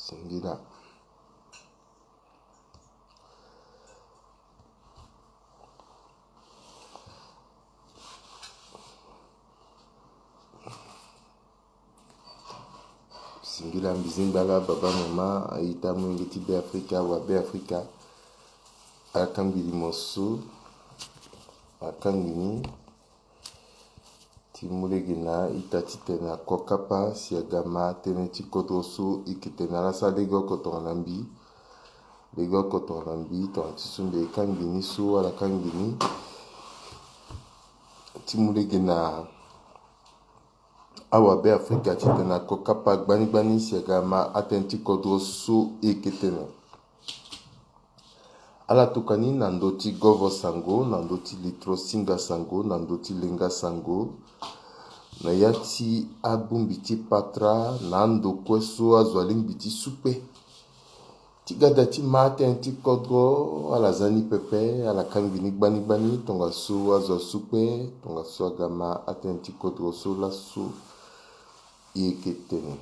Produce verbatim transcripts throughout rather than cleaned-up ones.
Singila. Singila mbi zingba la baba mama, a-ita molenge ti Beafrika, wa Beafrika. Ala kangbi limo so, ala kangbi ni ti mu lege na ita titene ako kapa si aga ma tënë ti kodro so e yeke tene na ala sara legeoko tongana mbi. Legeoko tongana mbi, tongana ti so mbi kangbi ni so, ala kangbi ni ti mu lege na awa Beafrika titene ako kapa gbani gbani si aga ma atënë ti kodro so e yeke tene. Ala tokua ni na ndö ti govo sango, na ndö ti litro singa sango, na ndö ti lenga sango, na ya ti abongbi ti patara, na ando kue so azo alingbi ti su kpe. Ti gada ti ma atënë ti kodro, ala za ni pepe, ala kangbi ni gbani gbani, tongaso azo asu kpe, tongaso aga ma atënë ti kodro so laso e yeke tene.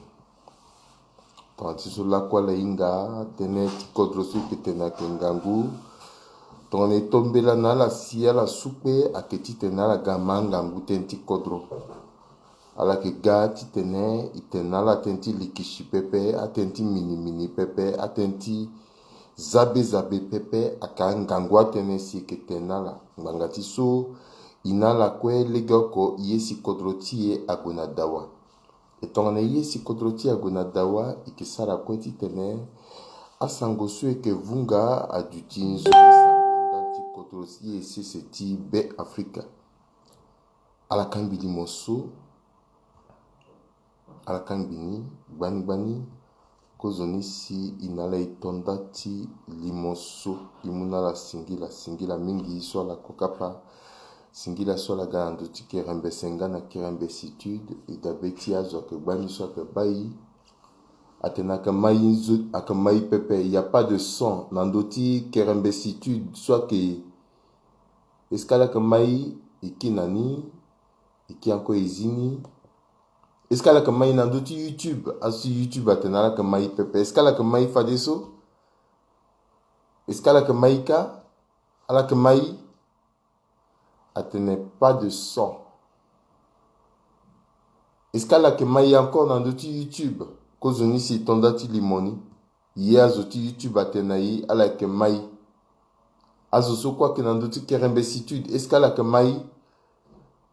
Tongana ti so lakue ala hinga, tënë ti kodro so e yeke tene ayeke ngangu. Tongana e to mbela na ala si ala su kpe, ayeke titene ala ga ma angangu tënë ti kodro. Ala yeke ga titene e tene na ala tënë ti likisi pepe, atënë ti minimini pepe, atënë ti zabezabe pepe, ayeke angangu atënë si e yeke tene na ala. Ngbanga ti so, e na ala kue legeoko e ye si kodro ti e ague na dawa. E tongana e ye si kodro ti e ague na dawa, e yeke sara kue titene asango so e yeke vunga aduti nzoni sango ndali ti kodro ti e sese ti Beafrika. Ala kangbi limo so, ala kangbi ni gbani gbani. Kozoni si e na ala e to nda ti limo so, e mu na ala singila, singila mingi so ala ko kapa. Singila so ala ga na ndö ti kerembese nga na kerembesitude, e dabe ti azo ayeke gbani so ayeke bai. Atene ayeke mai nzo, ayeke mai pepe, il y a pas de son na ndö ti kerembesitude so ayeke. Est-ce que ala yeke mai? E ki na ni, e ki encore e zi ni. Est-ce que ala yeke mai na ndö ti YouTube? Azo ti YouTube atene ala yeke mai pepe. Est-ce que ala yeke mai fadeso? Est-ce que ala yeke mai kâ? Ala yeke mai? Atene pas de son. Est-ce que ala yeke mai encore na ndö ti YouTube? Kozoni si e to nda ti limo ni. Ye azo ti YouTube atene na e ala yeke mai. Azo so kue ayeke na ndö ti kerembesitude, est-ce que ala yeke mai?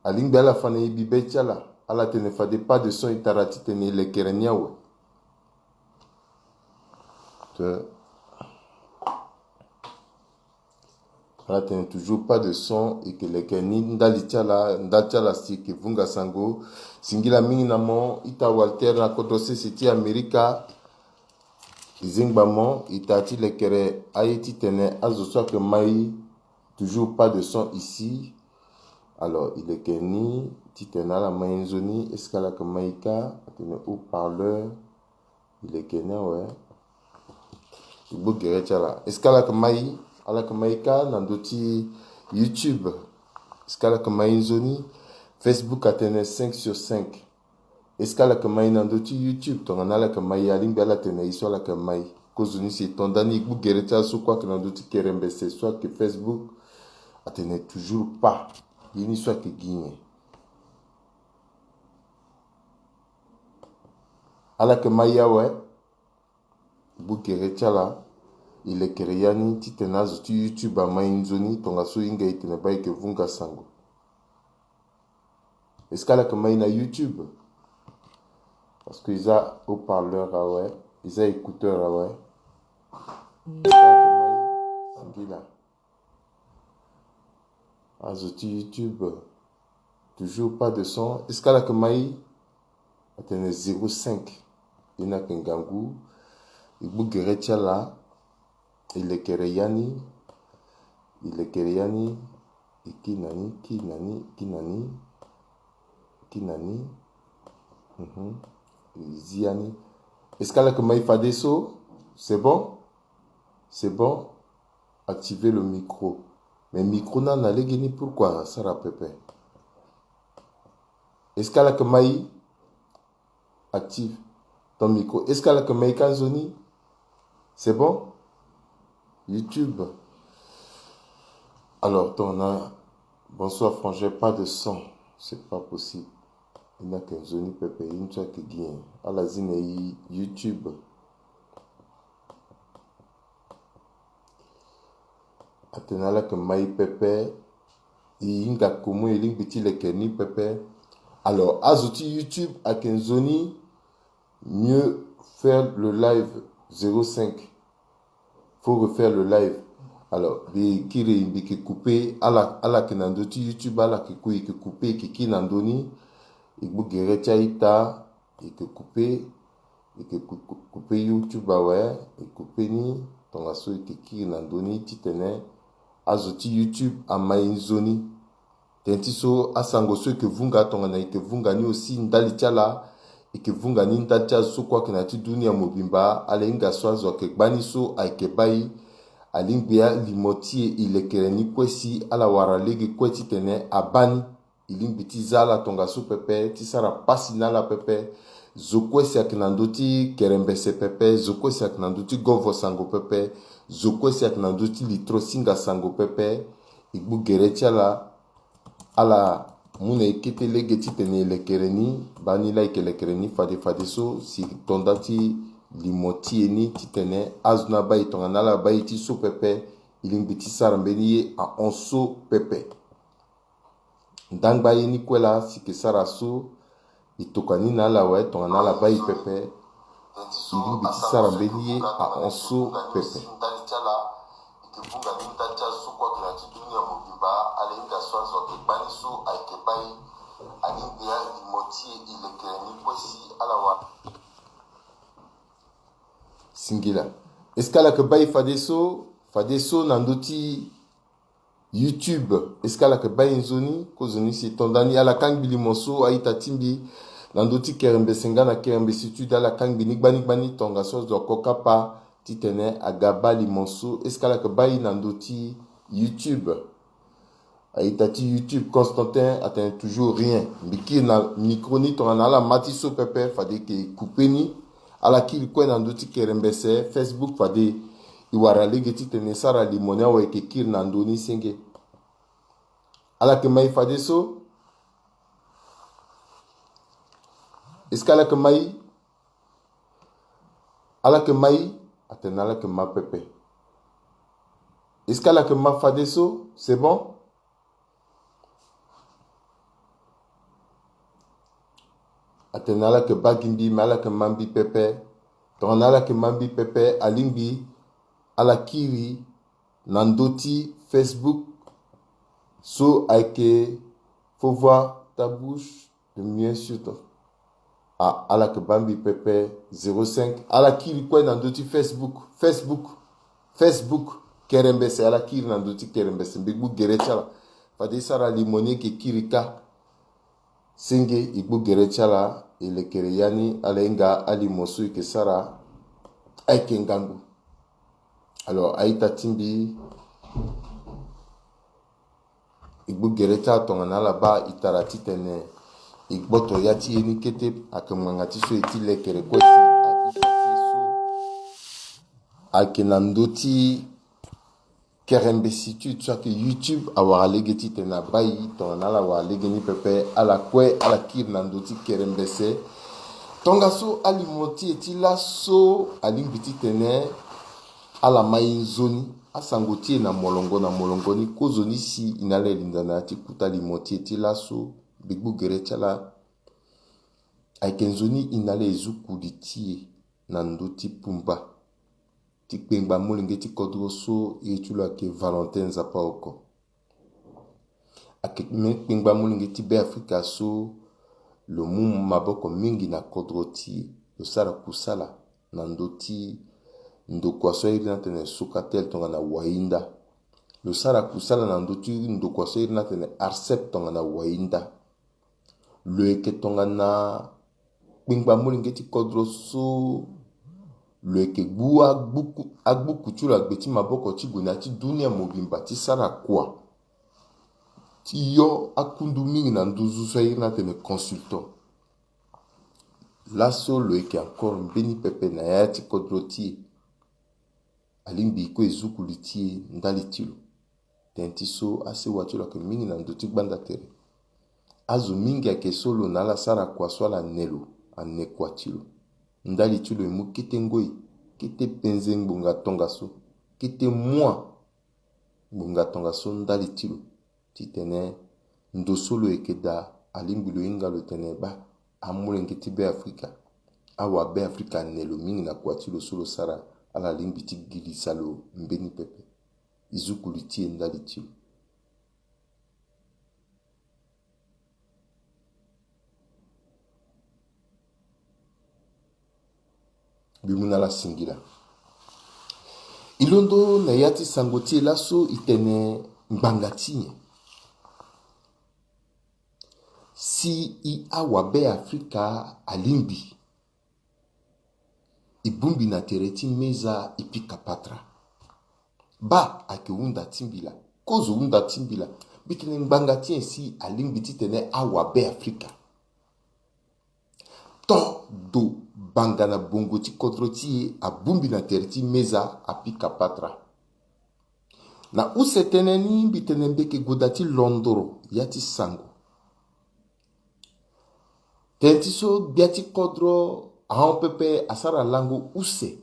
Alingbi ala fa na e bibe ti ala. Ala tene fade pas de son, e tara titene e lekere ni awe. Te. Ala tene toujours pas de son, e yeke leke ni ndali ti ala, nda ti ala si e yeke vunga sango. Singila mingi na mo, ita Walter na kodro sese ti Amerika. E zengba mo, e tara ti lekere aye titene azo so ayeke mai, toujours pas de son ici. Alors, e leke ni titene ala mai nzoni, est-ce que ala yeke mai kâ? Atene haut-parleur. E leke ni awe. E gbu gere ti ala. Est-ce que ala yeke mai? Ala yeke mai kâ na ndö ti YouTube? Est-ce que ala yeke mai nzoni? Facebook atene cinq sur cinq. Est-ce que ala yeke mai na ndö ti YouTube? Tongana ala yeke mai, alingbi ala tene na e so ala yeke mai. Kozoni si e to nda ni, e gbu gere ti ala so kue ayeke na ndö ti kerembese so ayeke Facebook. Atene toujours pas. Ye ni so ayeke gi nyen? Ala yeke mai awe. Gbu gere ti ala. E lekere ya ni titene azo ti YouTube amai nzoni, tongaso e hinga e tene baa e yeke vunga sango. Est-ce que ala yeke mai na YouTube? Parce que e za haut-parleur awe, e za écouteur awe. Est-ce que ala yeke mai? Singila. Azo ti YouTube, toujours pas de son. Est-ce que ala yeke mai? Atene zéro cinq. Ye ni ayeke ngangu. E gbu gere ti ala. E lekere ya ni. E lekere ya ni. E ki na ni, ki na ni, ki na ni. Ki na ni. Mhm. E zi ya ni. Est-ce que ala yeke mai fadeso? C'est bon? C'est bon? Activer le micro. Mais micro ni ana legeni, pourquoi asara pepe? Est-ce que ala yeke mai? Active. Ton micro, est-ce que ala yeke ma e ka nzoni? C'est bon? YouTube. Alors, ton a, bonsoir frangin, pas de son. C'est pas possible. E ni ayeke nzoni pepe, e ni so ayeke gi nyen? Ala zi na e YouTube. Atene ala yeke ma e pepe. E hinga comment e lingbi ti leke ni pepe. Alors, azo ti YouTube ayeke nzoni. Mieux faire le live, zéro cinq. Faut refaire le live. Alors, mbi kiri, mbi yeke couper, ala, ala yeke na ndö ti YouTube, ala yeke ku, e yeke couper, e yeke kiri na ndö ni. E gbu gere ti a-ita, e yeke couper, e yeke cou-, cou-, couper YouTube awe, e couper ni, tongaso e yeke kiri na ndö ni titene azo ti YouTube ama e nzoni. Tënë ti so asango so e yeke vunga tongana e yeke vunga ni aussi ndali ti ala, e yeke vunga ni ndali ti azo so kue ayeke na ya ti dunia mobimba, ala hinga so azo ayeke gba ni so ayeke baa e, alingbi alimo ti e e lekere ni kue si ala wara lege kue titene abaa ni. E lingbi ti za ala tongaso pepe, ti sara pasi na ala pepe. Zo kue si ayeke na ndö ti kerembese pepe, zo kue si ayeke na ndö ti govo sango pepe, zo kue si ayeke na ndö ti litro singa sango pepe, e gbu gere ti ala, ala mu na e kete lege titene e lekere ni, baa ni laa e yeke lekere ni fade fadeso, si to nda ti limo ti e ni titene azo ni abaa e tongana ala baa e ti so pepe, e lingbi ti sara mbeni ye ahon so pepe. Ndangba ye ni kue laa si e yeke sara so, e tokua ni na ala awe tongana ala baa e pepe. E lingbi ti sara mbeni ye ahon so pepe. Singila. Est-ce que ala yeke baa e fadeso, fadeso na ndö ti YouTube, est-ce que ala yeke baa e nzoni? Kozoni si e to nda ni, ala kangbi limo so a-ita ti mbi na ndö ti kerembese nga na kerembese étude, ala kangbi ni gbani gbani tongaso azo ako kapa titene aga baa limo so. Est-ce que ala yeke baa e na ndö ti YouTube? A-ita ti YouTube, Constantin atene toujours rien. Mbi kiri na micro ni tongana ala ma ti so pepe, fade e yeke couper ni. Ala kiri kue na ndö ti kerembese Facebook, fade e wara lege titene e sara limo ni awe, e yeke kiri na ndö ni senge. Ala yeke ma e fadeso? Est-ce que ala yeke ma e? Ala yeke ma e? Atene ala yeke ma pepe. Est-ce que ala yeke ma fadeso? C'est bon? Atene ala yeke baa gi mbi, me ala yeke ma mbi pepe. Tongana ala yeke ma mbi pepe, alingbi ala kiri na ndö ti Facebook so ayeke Faut voir ta bouche de mieux sur ton. Ah, ala yeke baa mbi pepe, zéro cinq. Ala kiri kue na ndö ti Facebook. Facebook. Facebook. Kerembese, ala kiri na ndö ti kerembese. Mbi gbu gere ti ala. Fade e sara limo ni e yeke kiri kâ. Senge, e gbu gere ti ala, e lekere ya ni, ala hinga alimo so e yeke sara, ayeke ngangu. Alors, a-ita ti mbi, e gbu gere ti ala tongana ala baa e tara titene e gboto ya ti ye ni kete, ayeke ngbanga ti so e ti lekere kue si a-ita ti e so ayeke na ndö ti kerembese étude so ayeke YouTube awara lege titene abaa e tongana ala wara lege ni pepe, ala kue ala kiri na ndö ti kerembese. Tongaso alimo ti e ti laso alingbi titene ala ma e nzoni, asango ti e na molongo na molongo ni, kozoni si e na ala e linda na ya ti kota limo ti e ti laso. Mbi gbu gere ti ala, ayeke nzoni e na ala e zu kudi ti e na ndö ti pumba ti kpengba molenge ti kodro so iri ti lo ayeke Valentin Nzapa oko. Ayeke kpengba molenge ti Beafrika so lo mu maboko mingi na kodro ti e, lo sara kusala na ndö ti ndokua so a iri ni atene Socatel tongana wahinda. Lo sara kusala na ndö ti ndokua so a iri ni atene Arcep tongana wahinda. Lo yeke tongana kpengba molenge ti kodro so lo yeke gbu agbuku, agbuku ti lo agbe ti maboko ti gue na ya ti dunia mobimba ti sara kua ti yo akundu mingi na nduzu so a iri ni atene consultant. laso lo yeke encore mbeni pepe na ya ti kodro ti e. Alingbi e kue e zukuli ti e ndali ti lo. Tënë ti so asewa ti lo ayeke mingi na ndö ti gbanda tere. Azo mingi ayeke so lo na ala sara kua so ala ne lo, ane kua ti lo. Ndali ti lo e mu kete ngoi, kete penze ngbonga tongaso, kete mua ngbonga tongaso ndali ti lo. Titene ndo so lo yeke daa, alingbi lo hinga lo tene baa, amolenge ti Beafrika, awabeafrika ane lo mingi na kua ti lo so lo sara, ala lingbi ti girisa lo mbeni pepe. E zukuli ti e ndali ti lo. Mbi mu na ala singila. E londo na ya ti sango ti e laso, e tene ngbanga ti nyen si e awabeafrika alingbi e bongbi na tere ti meza e pika patara. Baa ayeke hunda ti mbila, kozo hunda ti mbila. Mbi tene ngbanga ti nyen si alingbi titene awabeafrika to do banga na bongo ti kodro ti e abongbi na tere ti meza apika patara. Na use tënë ni mbi tene mbi yeke gue daa ti londoro ya ti sango. Tënë ti so gbia ti kodro ahon pepe asara lango use.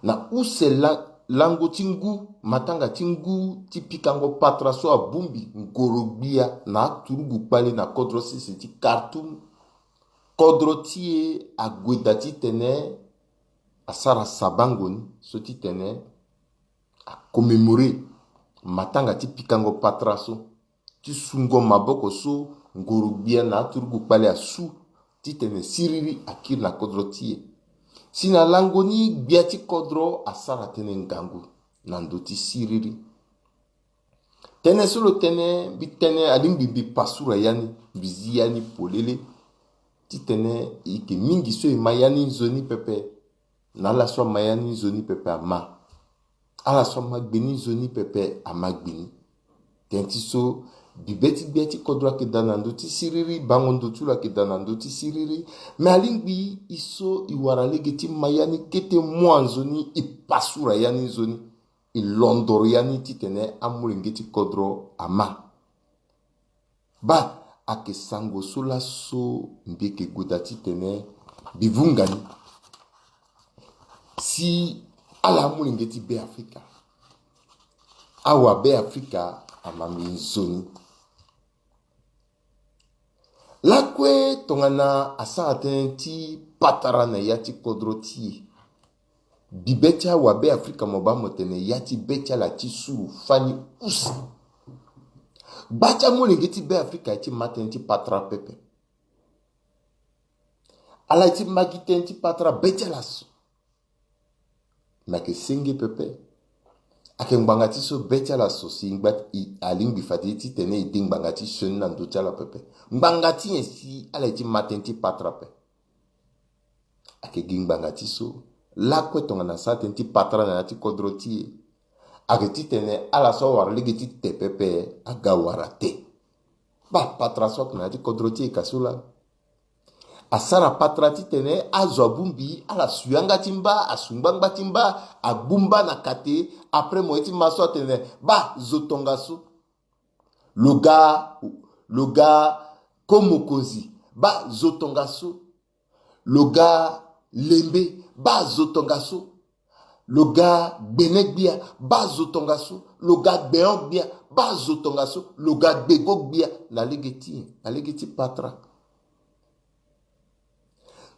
Na use la-, lango ti ngu, matanga ti ngu ti pikango patara so abongbi ngoro gbia na aturugu kpale na kodro sese ti Khartoum. Kodro ti e ague daa titene asara sabango ni so titene a commémorer matanga ti pikango patara so, ti sungo maboko so ngoro gbia na aturugu kpale asu, titene siriri akiri na kodro ti e. Si na lango ni gbia ti kodro asara tënë ngangu na ndö ti siriri. Tënë so lo tene, mbi tene alingbi mbi pasura ya ni, mbi zi ya ni polele, titene e yeke mingi so e ma ya ni nzoni pepe. Na ala so ama ya ni nzoni pepe ama. Ala so ama gbe ni nzoni pepe ama gbe ni. Tënë ti so bibe ti gbia ti kodro ayeke daa na ndö ti siriri, bango ndo ti lo ayeke daa na ndö ti siriri. Me alingbi e so e wara lege ti ma ya ni kete mua nzoni, e pasura ya ni nzoni, e londoro ya ni titene amolenge ti kodro ama. Baa, ayeke sango so laso mbi yeke gue daa titene mbi vunga ni. Si ala amolenge ti Beafrika, awabeafrika ama mbi nzoni. Lakue tongana asara tënë ti patara na ya ti kodro ti e. Bibe ti awabeafrika mo baa mo tene ya ti be ti ala ti suru fani use. Gba ti amolenge ti Beafrika aye ti ma tënë ti patara pepe. Ala ye ti ma gi tënë ti patara be ti ala so. Me ayeke senge pepe. Ayeke ngbanga ti so be ti ala so si ngba, e, alingbi fade titene e de ngbanga ti sioni na ndö ti ala pepe. Ngbanga ti nyen si ala ye ti ma tënë ti patara ape? Ayeke gi ngbanga ti so lakue tongana asara tënë ti patara na ya ti kodro ti e, ayeke titene ala so awara lege ti te pepe aga wara te. Baa, patara so ayeke na ya ti kodro ti e ka so laa. Asara patara titene azo abongbi ala su yanga ti mba, asu ngbangba ti mba, agbu mba na kate. Après mo ye ti ma so atene, baa, zo tongaso. Lo ga, lo ga ko mokonzi, baa, zo tongaso. Lo ga lembe, baa, zo tongaso. Lo ga gbene gbia, baa, zo tongaso. Lo ga gbeon gbia, baa, zo tongaso. Lo ga gbego gbia. Na lege ti nyen? Na lege ti patara.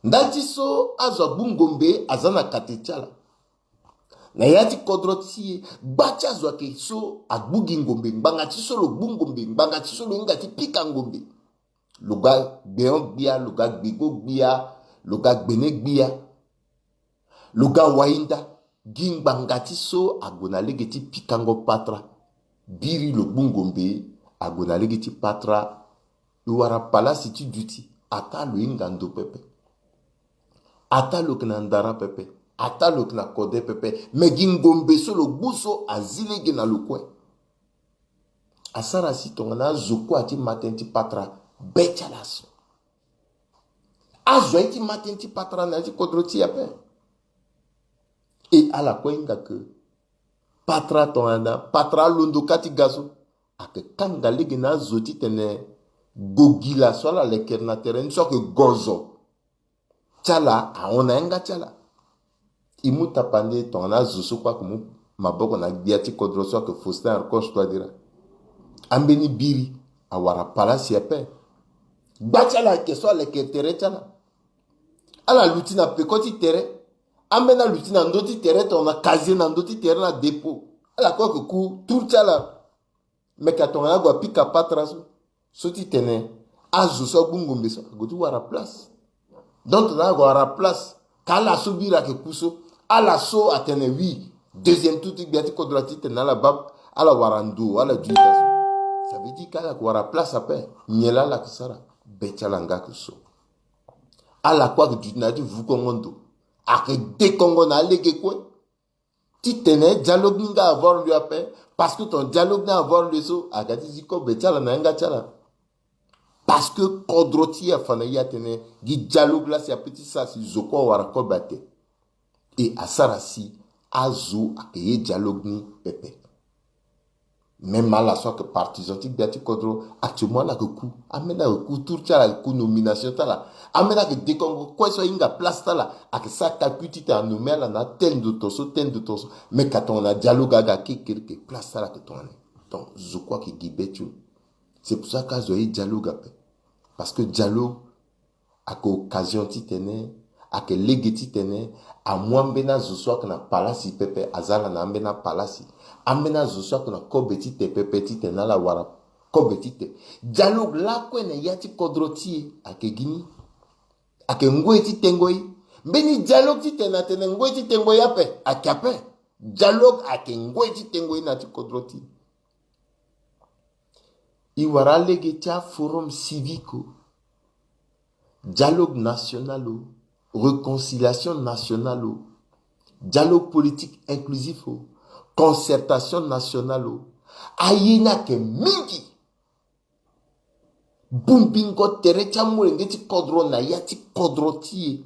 Nda ti so azo agbu ngombe aza na kate ti ala. Na ya ti kodro ti e, gba ti azo ayeke so agbu gi ngombe, ngbanga ti so lo gbu ngombe, ngbanga ti so lo hinga ti pika ngombe. Lo ga gbeon gbia, lo ga gbego gbia, lo ga gbene gbia, lo ga wahinda. Gi ngbanga ti so ague na lege ti pikango patara. Biri lo gbu ngombe, ague na lege ti patara. E wara palasi ti duti, ataa lo hinga ndo pepe, ataa lo yeke na ndara pepe, ataa lo yeke na kode pepe. Me gi ngombe so lo gbu so azi lege na lo kue. Asara si tongana azo kue aye ti ma tënë ti patara be ti ala so. Azo aye ti ma tënë ti patara na ya ti kodro ti e ape. E ala kue ahinga ke patara tongana patara alondo kâ ti ga so, ayeke kanga lege na azo titene gogila so ala lekere na tere ni so ayeke gozo ti ala ahon na yanga ti ala. E mu tapande tongana azo so kue ayeke mu maboko na gbia ti kodro so ayeke Faustin Archange Touadéra. Ambeni biri awara palasi ape. Gba ti ala ayeke so alekere tere ti ala. Ala luti na peko ti tere. Ambeni aluti na ndö ti tere tongana casier na ndö ti tere na dépôt. Ala kue ayeke ku tour ti ala. Meke atongana ague apika patara so, so titene azo so agbu ngombe so ague ti wara place. Donc tongana ague awara place, ka ala so biri ayeke ku so, ala so atene oui, deuxième tour ti gbia ti kodro titene ala baa, ala wara ndo, ala duti da so. Ça veut dire ka ala yeke wara place ape, nyen laa ala yeke sara? Be ti ala nga ayeke so. Ala kue ayeke duti na ya ti vukongo ndo, ayeke dekongo na alege kue. Titene dialogue ni nga avoir lieu ape, parce que ton dialogue ni avoir lieu so, aga ti zi kobe ti ala na yanga ti ala. Parce que kodro ti e afa na e atene gi dialogue laa si ape ti sara si zo kue awara kobe ate. E asara si azo ayeke ye dialogue ni pepe. Même ala so ayeke partisan ti gbia ti kodro, actuellement ala yeke ku. Ambeni ayeke ku tour ti ala, ayeke ku nomination ti ala. Ambeni ayeke dekongo kue so ahinga place ti ala, ayeke sara calcul titene anomme ala na tel ndo tongaso, tel ndo tongaso. Mais ka tongana dialogue aga kekereke, place ti ala ayeke tongana nyen? Donc zo kue ayeke gi be ti lo. C'est pour ça que azo aye dialogue ape. Parce que dialogue ayeke occasion titene, ayeke lege titene amu ambeni azo so ayeke na palasi pepe, aza ala na ambeni apalasi. Ambeni azo so ayeke na kobe ti te pepe titene ala wara kobe ti te. Dialogue lakue na ya ti kodro ti e ayeke gi ni. Ayeke ngoi ti tengo e. Mbeni dialogue titene atene ngoi ti tengo e ape, ayeke ape. Dialogue ayeke ngoi ti tengo e na ya ti kodro ti e. E wara alege ti aforum civique o, dialogue national o, réconciliation nationale o, dialogue politique inclusif o, concertation nationale o. Aye ni ayeke mingi. Bongbingo tere ti amolenge ti kodro na ya ti kodro ti e.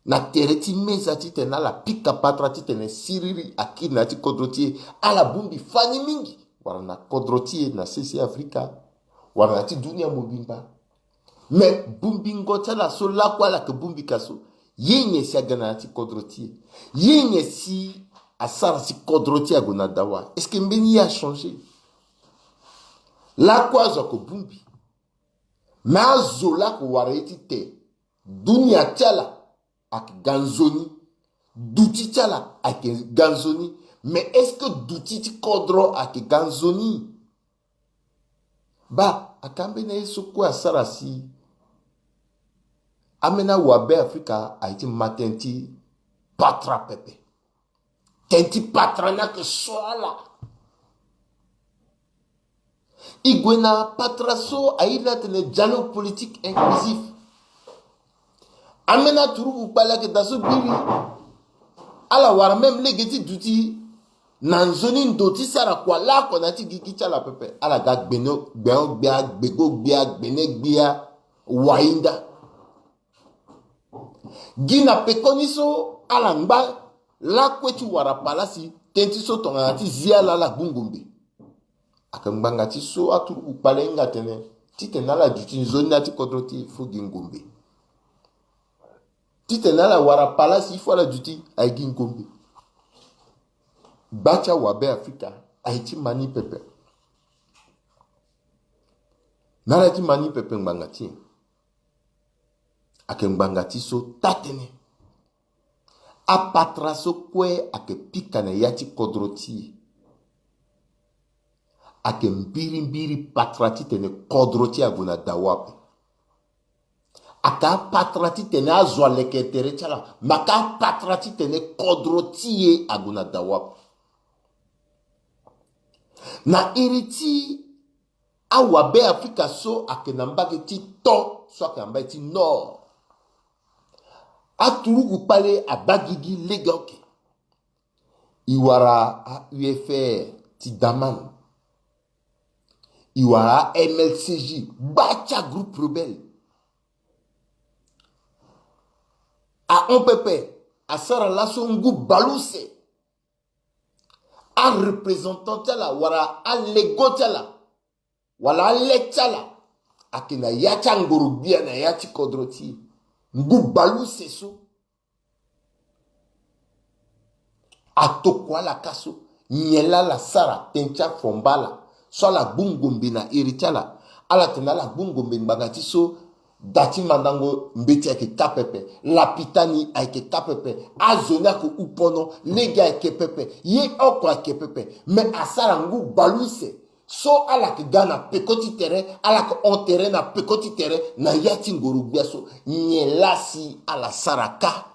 Na tere ti meza titene ala pika patara titene siriri akiri na ya ti kodro ti e. Ala bongbi fani mingi wala na kodro ti e na sese Afrika wala na ya ti dunia mobimba. Me bongbingo ti ala so lakue ala yeke bongbi ka so, ye nyen si aga na ya ti kodro ti e? Ye nyen si asara si kodro ti e ague na dawa? Est-ce que mbeni ye achangé? Lakue azo ayeke bongbi. Me azo laa ayeke wara ye ti te. Dunia ti ala ayeke ga nzoni. Duti ti ala ayeke ga nzoni. Mais est-ce que duti ti kodro ayeke ga nzoni? Baa, ayeke ambeni aye so kue asara si ambeni awabe Afrika aye ti ma tënë ti patara pepe. Tënë ti patara ni ayeke so ala. E gue na patara so aye ni atene dialogue politique inclusif. Ambeni aturugu kpale ayeke daa so biri. Ala wara même lege ti duti na nzoni ndo ti sara kua lakue na ya ti gigi ti ala pepe. Ala ga gbeno, gbeno gbia, gbego gbia, gbene gbia, wahinda. Gi na pekoni so ala ngba lakue ti wara palasi, tënë ti so tongana ti zi ala, ala gbu ngombe. Ayeke ngbanga ti so aturugu kpale hinga tene, titene ala duti nzoni na ya ti kodro ti e, il faut gi ngombe. Titene ala wara palasi, il faut ala duti, aye gi ngombe. Gba ti awabe Afrika aye ti ma ni pepe. Na ala ye ti ma ni pepe ngbanga ti e. Ayeke ngbanga ti so taa-tënë. Apatara so kue ayeke pika na ya ti kodro ti e. Ayeke mbirimbiri patara titene kodro ti e ague na dawa ape. Ayeke apatara titene azo aleke tere ti ala. Me ayeke apatara titene kodro ti e ague na dawa ape. Na iri ti awabe Afrika so ayeke na mbage ti to, so ayeke na mbage ti nord. Aturugu kpale abaa gigi lege oke. E wara a-U F R ti daman. E wara a-M L C J, gba ti agroupe rebelle. Ahon pepe, asara laso ngu baleuse. Areprésentant ti ala wala alego ti ala wala ale ti ala ayeke na ya ti angoro-gbia na ya ti kodro ti e. Ngu baleuse so atokua ala ka so. Nyen laa ala sara? Tënë ti afomba ala so ala gbu ngombe na iri ti ala. Ala tene ala gbu ngombe ngbanga ti so da ti mandango mbeti ayeke ka pepe, lapita ni ayeke ka pepe, azo ni ayeke hu pono, lege ayeke pepe, ye oko ayeke pepe. Me asara ngu baleuse so ala yeke ga na peko ti tere, ala yeke hon tere na peko ti tere na ya ti ngoro-gbia so. Nyen laa si ala sara ka?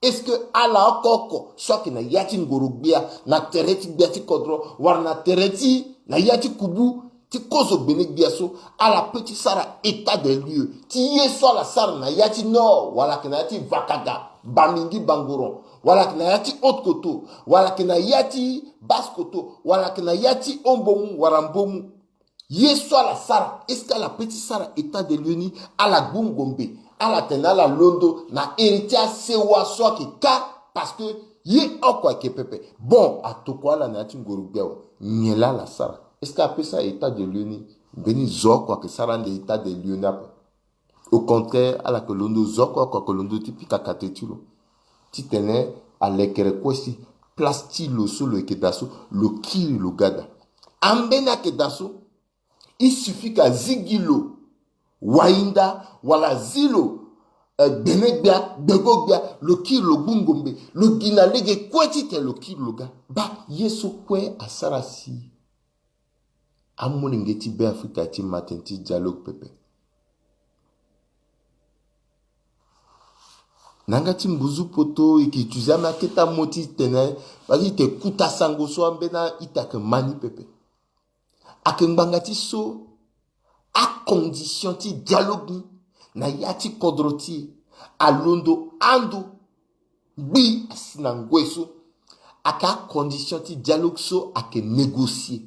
Est-ce que ala oko oko so ayeke na ya ti ngoro-gbia na tere ti gbia ti kodro wala na tere ti na ya ti kubu ti kozo gbene-gbia so, ala peut ti sara état des lieux ti ye so ala sara na ya ti nord wala ayeke na ya ti Vakaga, Bamingi, Bangoron, wala ayeke na ya ti Haute-Kotto, wala ayeke na ya ti Basse-Kotto, wala ayeke na ya ti Hon-Mbomou wala Mbomou? Ye so ala sara, est-ce que ala peut ti sara état des lieux ni? Ala gbu ngombe, ala tene ala londo na iri ti asewa so ayeke ka, parce que ye oko ayeke pepe. Bon, atokua ala na ya ti ngoro-gbia awe. Nyen laa ala sara? Est-ce que apesa état des lieux ni? Mbeni zo oko ayeke sara ande état des lieux ni ape. Au contraire, ala yeke londo zo oko oko ayeke londo ti pika kate ti lo titene alekere kue si place ti lo so lo yeke daa so, lo kiri lo ga daa. Ambeni ayeke daa so, il suffit que azi gi lo wahinda wala azi lo, eh, gbene-gbia, gbego-gbia, lo kiri lo gbu ngombe, lo gi na lege kue titene lo kiri lo ga. Baa ye so kue asara si amolenge ti Beafrika ti ma tënë ti dialogue pepe. Na yanga ti mbuzu poto e yeke utilize amaketa mo ti tene, parce que e yeke kuta sango so ambeni a-ita ayeke ma ni pepe. Ayeke ngbanga ti so acondition ti dialogue ni na ya ti kodro ti e alondo ando. Gbi asi na ngoi so ayeke acondition ti dialogue so ayeke négocier.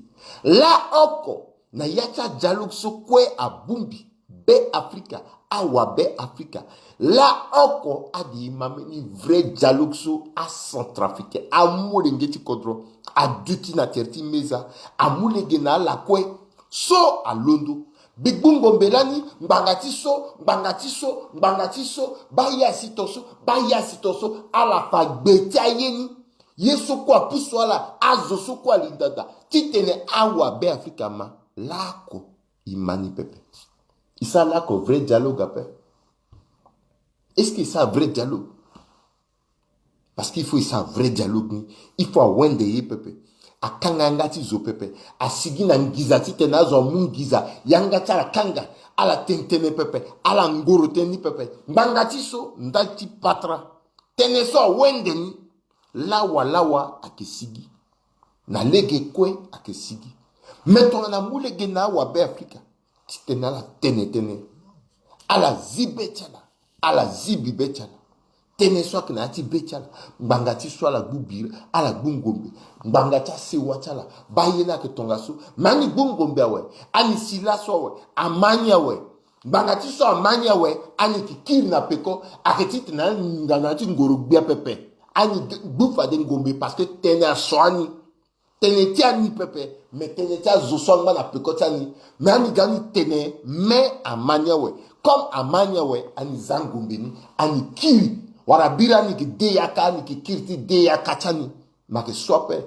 Laoko na ya ti adialogue so kue abongbi Beafrika, awabeafrika. Laoko ade e ma mbeni vrai dialogue so acentrafricain, amolenge ti kodro, aduti na tere ti meza, amu lege na ala kue so alondo. Mbi gbu ngombe lani, ngbanga ti so, ngbanga ti so, ngbanga ti so, baa ye asi ton so, baa ye asi ton so, ala fa gbe ti aye ni. Ye so kue apusu ala, azo so kue alinda daa titene awabeafrika ma. Laoko e ma ni pepe. E sara laoko vrai dialogue ape? Est-ce que e sara vrai dialogue? Parce qu'il faut e sara vrai dialogue ni. Il faut awende ye pepe. Akanga yanga ti zo pepe. Asigi na nginza titene azo amu nginza. Yanga ti ala akanga. Ala tene tënë pepe. Ala ngoro tënë ni pepe. Ngbanga ti so, ndali ti patara, tënë so awende ni. Lawa lawa ayeke sigi. Na lege kue ayeke sigi. Me tongana amu lege na awabeafrika titene ala tene tënë, ala zi be ti ala, ala zi bibe ti ala. Tënë so ayeke na ya ti be ti ala. Ngbanga ti so ala gbu biri, ala gbu ngombe. Ngbanga ti asewa ti ala. Baa ye ni ayeke tongaso. Me ani gbu ngombe awe, ani si laso awe, ama ni awe. Ngbanga ti so ama ni awe, ani yeke kiri na peko. Ayeke titene ani hinga na ya ti ngoro-gbia pepe. Ani gbu fade ngombe parce que tënë aso ani. Tënë ti ani pepe, me tënë ti azo so angba na peko ti ani. Me ani ga ani tene, me ama ni awe. Comme ama ni awe, ani za ngombe ni, ani kiri. Wala biri ani yeke de yaka, ani yeke kiri ti de yaka ti ani. Me ayeke so ape.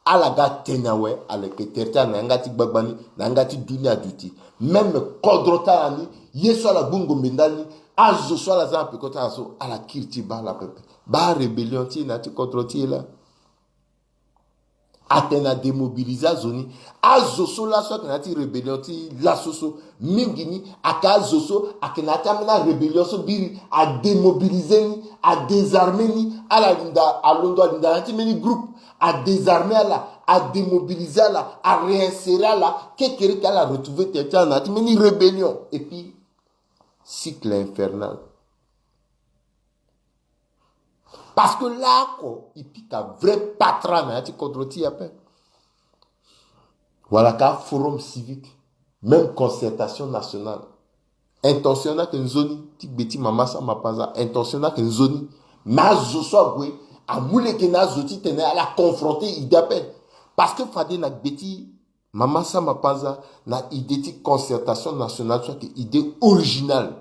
Ala ga atene awe, ala yeke tere ti ala na yanga ti gbagba ni, na yanga ti dunia aduti. Même kodro ti ala ni, ye so ala gbu ngombe ndali ni, azo so ala za na peko ti ala so, ala kiri ti baa ala pepe. Baa arébellion ti e na ya ti kodro ti e laa. Atene adémobiliser azo ni. Azo so laso ayeke na ya ti rébellion ti laso so, mingi ni ayeke azo so ayeke na ya ti ambeni arébellion so biri, adémobiliser ni, adésarmer ni. Ala linda, alondo alinda na ya ti mbeni groupe, adésarmer ala, adémobiliser ala, aréinsérer ala, kekereke ala retrouver tere ti ala na ya ti mbeni rébellion. Et puis, cycle infernal. Parce que laoko e pika vrai patara na ya ti kodro ti e ape. Wala ka forum civique, même concertation nationale. Intention ni ayeke nzoni ti gbe ti mama Samba Panza, intention ni ayeke nzoni. Mais azo so ague amu lege na azo titene ala confronter idée ape. Parce que fade na gbe ti mama Sama Panza, na idée ti concertation nationale so ayeke idée originale,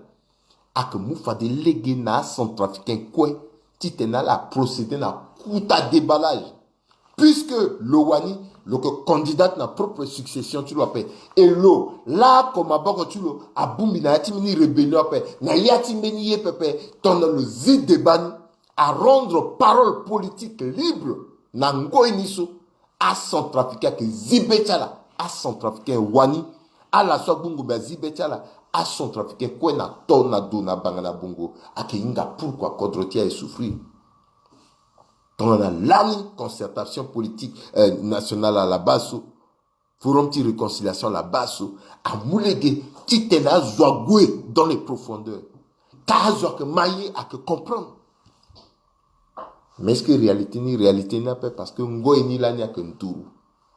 ayeke mu fade lege na acentrafricain kue titene ala procéder na kota déballage. Puisque lo wani lo yeke candidate na propre succession ti lo ape. Et lo, laoko maboko ti lo abongbi na ya ti mbeni rébellion ape, na ya ti mbeni ye pepe, tongana lo zi débat ni, arendre parole politique libre na ngoi ni so. Acentrafricain ayeke zi be ti ala. Acentrafricain wani. Ala so agbu ngombe azi be ti ala. Acentrafricain kue na to na do na banga na bongo ayeke hinga pourquoi kodro ti e aye souffrir. Tongana lani concertation politique, euh, nationale à la base so, forum ti réconciliation à la base so, amu lege titene azo ague dans les profondeurs. Ka azo ayeke ma ye ayeke comprendre. Mais est-ce que réalité ni, réalité ni ape? Parce que ngoi ni lani ayeke nduru.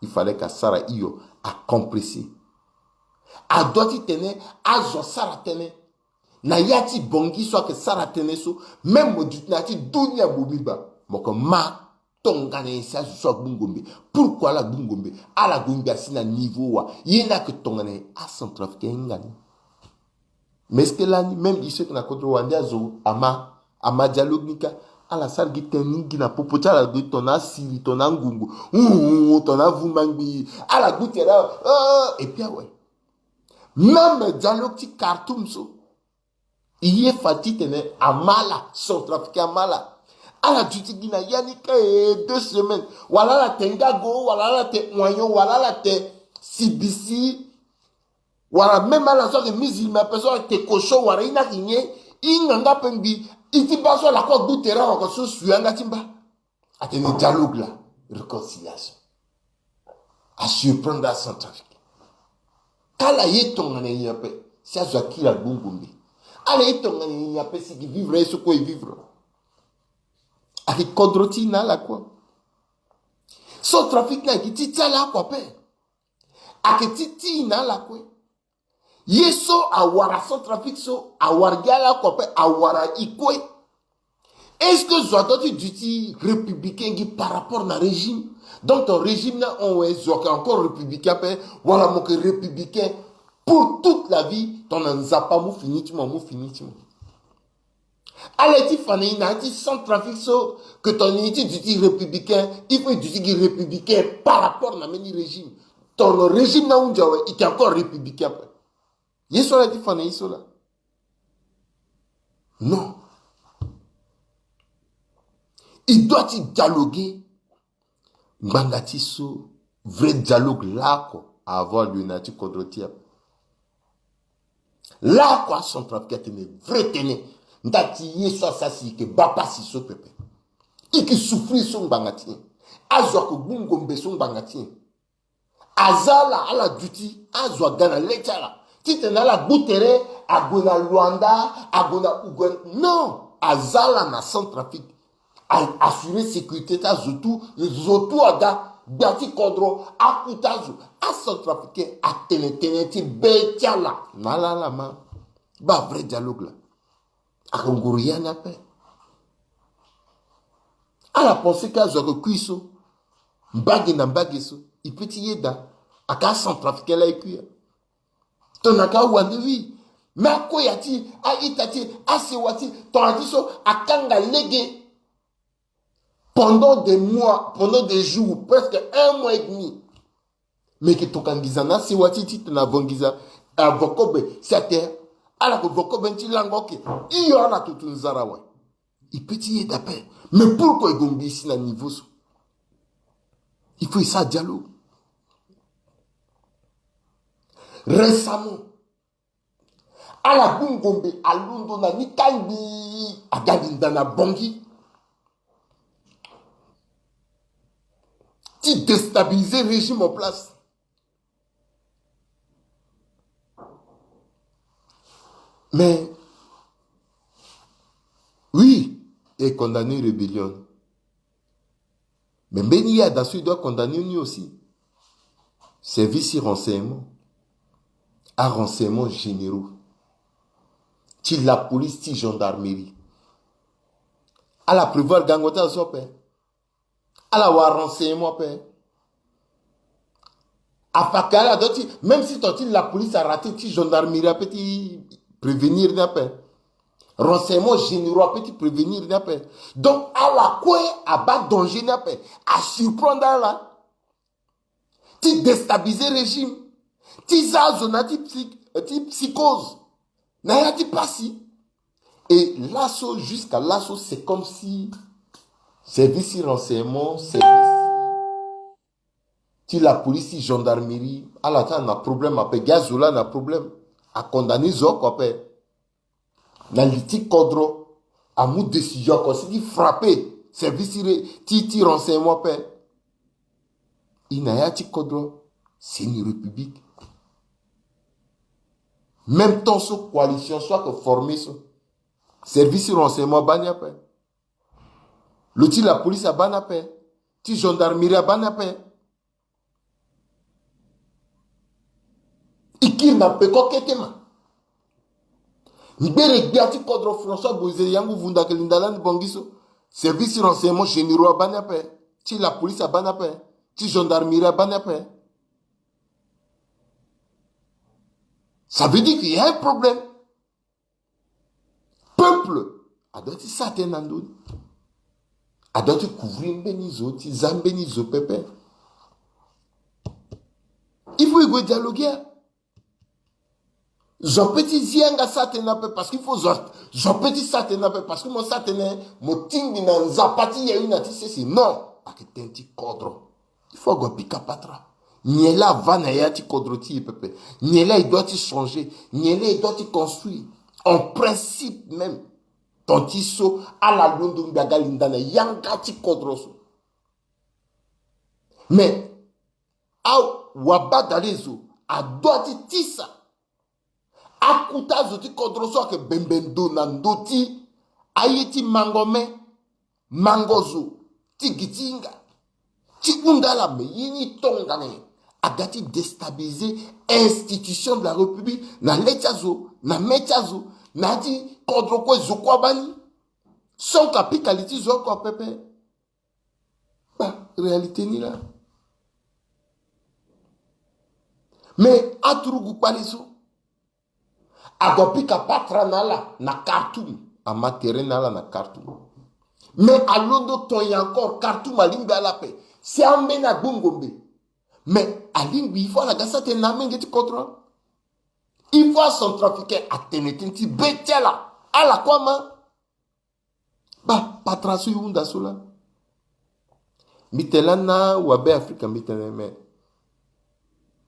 Il fallait ka sara hio, acompresser. Adoit titene azo asara tënë na ya ti Bangui so ayeke sara tënë so. Même mo duti na ya ti dunia bobimba, mo yeke ma tongana nyen si azo so agbu ngombe. Pourquoi ala gbu ngombe? Ala gue ngbia si na niveau wa? Ye ni ayeke tongana nyen? Acentrafricain ahinga ni. Mais est-ce que lani même e so ayeke na kodro wande azo ama, ama dialogue ni kâ? Ala sara gi tënë ni gi na popo ti ala, gue tongana asiri, tongana angungu, hum, tongana avumba ngbii. Ala gbu tere awe. Oh, et puis awe, même dialogue ti Khartoum so, e ye fa titene ama ala, centrafricain ama ala. Ala duti gi na ya ni kâ, eh, deux semaines. Wala ala te ngago, wala ala te oignon, wala ala te sibisi. Wala même ala so ayeke musulman ape so ayeke te cochon, wala e ni ayeke nyen? E hinga nga ape ngbii. E ti baa so ala kue agbu tere awe, oko so su yanga ti mba. Atene dialogue la, réconciliation. Asurprendre acentrafricain. Ka ala ye tongana nyen ape si azo akiri agbu ngombe? Ala ye tongana nyen ape si e ke vivre ye so kue e vivre? Ayeke kodro ti e na ala kue. Centrafrique ni ayeke ti ti ala oko ape. Ayeke ti ti e na ala kue. Ye so awara Centrafrique so, awara gi ala oko ape, awara e kue. Est-ce que zo adoit ti duti républicain gi par rapport na régime? Donc ton régime ni ahon, we zo ayeke encore républicain ape, wala mo yeke républicain pour toute la vie, tongana Nzapa amu fini ti mo, amu fini ti mo. Ala ye ti fa na e na ya ti Centrafrique so, que tongana e ti duti républicain, il faut e duti gi républicain par rapport na mbeni régime. Tongana régime ni ahunzi awe, e yeke encore républicain ape. Ye so ala ye ti fa na e so laa. Non. E doit ti dialoguer. Ngbanga ti so, vrai dialogue laoko a avoir lieu na ya ti kodro ti e ape. Laoko acentrafricain atene vrai tënë. Nda ti ye so asara si e yeke baa pasi so pepe. E yeke souffrir so ngbanga ti nyen? Azo ayeke gbu ngombe so ngbanga ti nyen? Aza ala, ala duti, azo aga na le ti ala titene ala gbu tere, ague na Luanda, ague na Ouganda. Non, aza ala na Centrafrique. A assurer sécurité ti azo tout, zo tout aga, gbia ti kodro, akuta azo. Acentrafricain atene tënë ti be ti ala na ala, ala ma baa vrai dialogue laa. Ayeke nguru ya ni ape. Ala pense que azo ayeke kui so, mbage na mbage so, e peut ti yeda. Ayeke acentrafricain laa e kui ya. Tongana ka awande, oui. Mais akoya ti e, a-ita ti e, asewa ti e, tongana ti so akanga lege pendant des mois, pendant des jours, presque un mois et demi. Meke tokua nginza na asewa ti e titene avo nginza, avo kobe si atene ala yeke vo kobe ni ti lango oke. Hio ala tutu nzara awe. E peut ti yeda ape. Mais pourquoi e gue ngbii si na niveau so? Il faut e sara dialogue. Récemment, ala gbu ngombe alondo na ni kangbi, aga linda na Bangui ti déstabiliser régime en place. Mais oui, e condamner rébellion. Mais mbeni ye ada so e doit condamner ni aussi. Service ti renseignement, a renseignement généraux, ti la police, ti gendarmerie, Ala prévoir gango ti azo ape. Ala wara renseignement ape. Afaka ala do ti, même si ton ti la police araté, ti gendarmerie ape ti prévenir ni ape. Renseignement généraux ape ti prévenir ni ape. Donc ala kue abaa danger ni ape. Asurprendre ala ti déstabiliser régime, ti za azo na ti psy-, ti psychose, na ya ti pasi. Et laso, jusqu'à laso, c'est comme si service ti renseignement, service ti la police, ti gendarmerie, ala ti ala na problème ape. Gi azo laa na problème. Acondamné zo oko ape. Na li ti kodro amu décision oko si ti frappé service ti re-, ti, ti renseignement ape. I na ya ti kodro, c'est une république. Même temps so coalition so ayeke formé so, service ti renseignement abaa ni ape. Lo ti la police abaa ni ape. Ti gendarmerie abaa ni ape. I kiri na peko kete ma. Ngbere gbia ti kodro François Bozé Yangu Vunda ayeke linda lani Bangui so. Service ti renseignement généraux abaa ni ape. Ti la police abaa ni ape. Ti gendarmerie abaa ni ape. Ça veut dire qu'il y a un problème. Peuple adoit ti sara tënë na ndö ni. Adoit ti couvrir mbeni zo, ti za mbeni zo pepe. Il faut e gue dialoguer. Zo ape ti zi yanga sara tënë ape parce qu'il faut zo, zo ape ti sara tënë ape parce que mo sara tënë mo tingbi na Nzapa ti yayu na ti sese. Non, ayeke tënë ti kodro. Il faut ague apika patara. Nyen laa ava na ya ti kodro ti e pepe? Nyen laa e doit ti changer? Nyen laa e doit ti construire? En principe même, ton ti so ala londo ngbi aga linda na yanga ti kodro so. Mais awabadale zo adoit ti tisa akuta zo ti kodro so ayeke bembe ndo na ndö ti aye ti mango me, mango zo ti gi ti hinga, ti hunda ala. Me ye ni tongana nyen? Aga ti déstabiliser institution de la République na le ti azo, na me ti azo, na ya ti kodro kue zo kue abaa ni. Son ka apika li ti zo oko pepe. Ba réalité ni laa. Mais aturugu kpale so ague apika patara na ala na Khartoum, ama terrain na ala na Khartoum. Mais alondo ton nyen encore? Khartoum alingbi ala ape. Si ambeni agbu ngombe. Mais alingbi, il faut ala ga sara tënë na amenge ti kodro. Il faut acentrafricain atene tënë ti be ti ala. Ala kue ama. Ba patara so e hunda so laa. Mbi tene lani na wabe Afrika, mbi tene me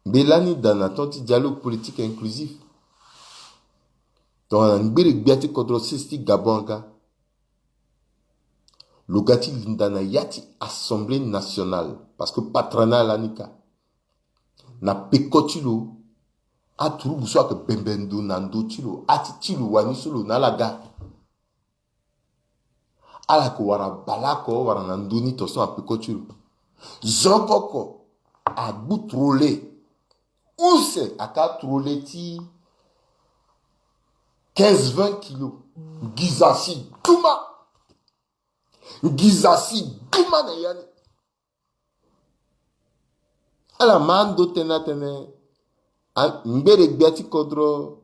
mbi lani daa na temps ti dialogue politique inclusif. Tongana ngbiri gbia ti kodro sese ti Gabon aga, lo ga ti linda na ya ti Assemblée nationale, parce que patara na ala lani ka. Na peko ti lo, aturugu so ayeke bembe ndo na ndö ti lo, ati ti lo wani so lo na ala ga. Ala yeke wara bale oko wara na ndö ni, ton so na peko ti lo. Zo oko oko agbu trole. Use aka trole ti quinze, vingt kilos. Nginza si duma. Nginza si duma na ya ni. Ala ma ndo tënë atene, a, ngbene gbia ti kodro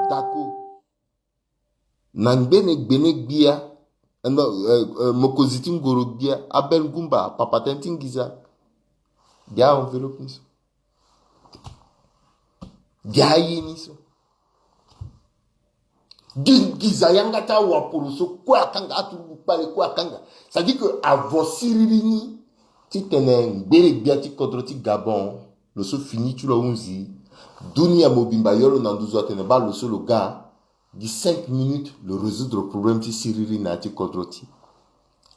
Dako na ngbene gbene gbia, eh, non, eh, eh, mokonzi ti ngoro gbia, Abel Ngumba, papa tënë ti nginza. Gi a-enveloppe ni so. Gi aye ni so. Gi nginza yanga ti awaporo so kue akanga, aturugu kpale kue akanga. C'est-à-dire que avo siriri ni titene ngbene gbia ti kodro ti Gabon, lo so fini ti lo ahunzi. Dunia mobimba yo lo na nduzu atene baa lo so lo ga. Gi cinq minutes lo résoudre problème ti siriri na ya ti kodro ti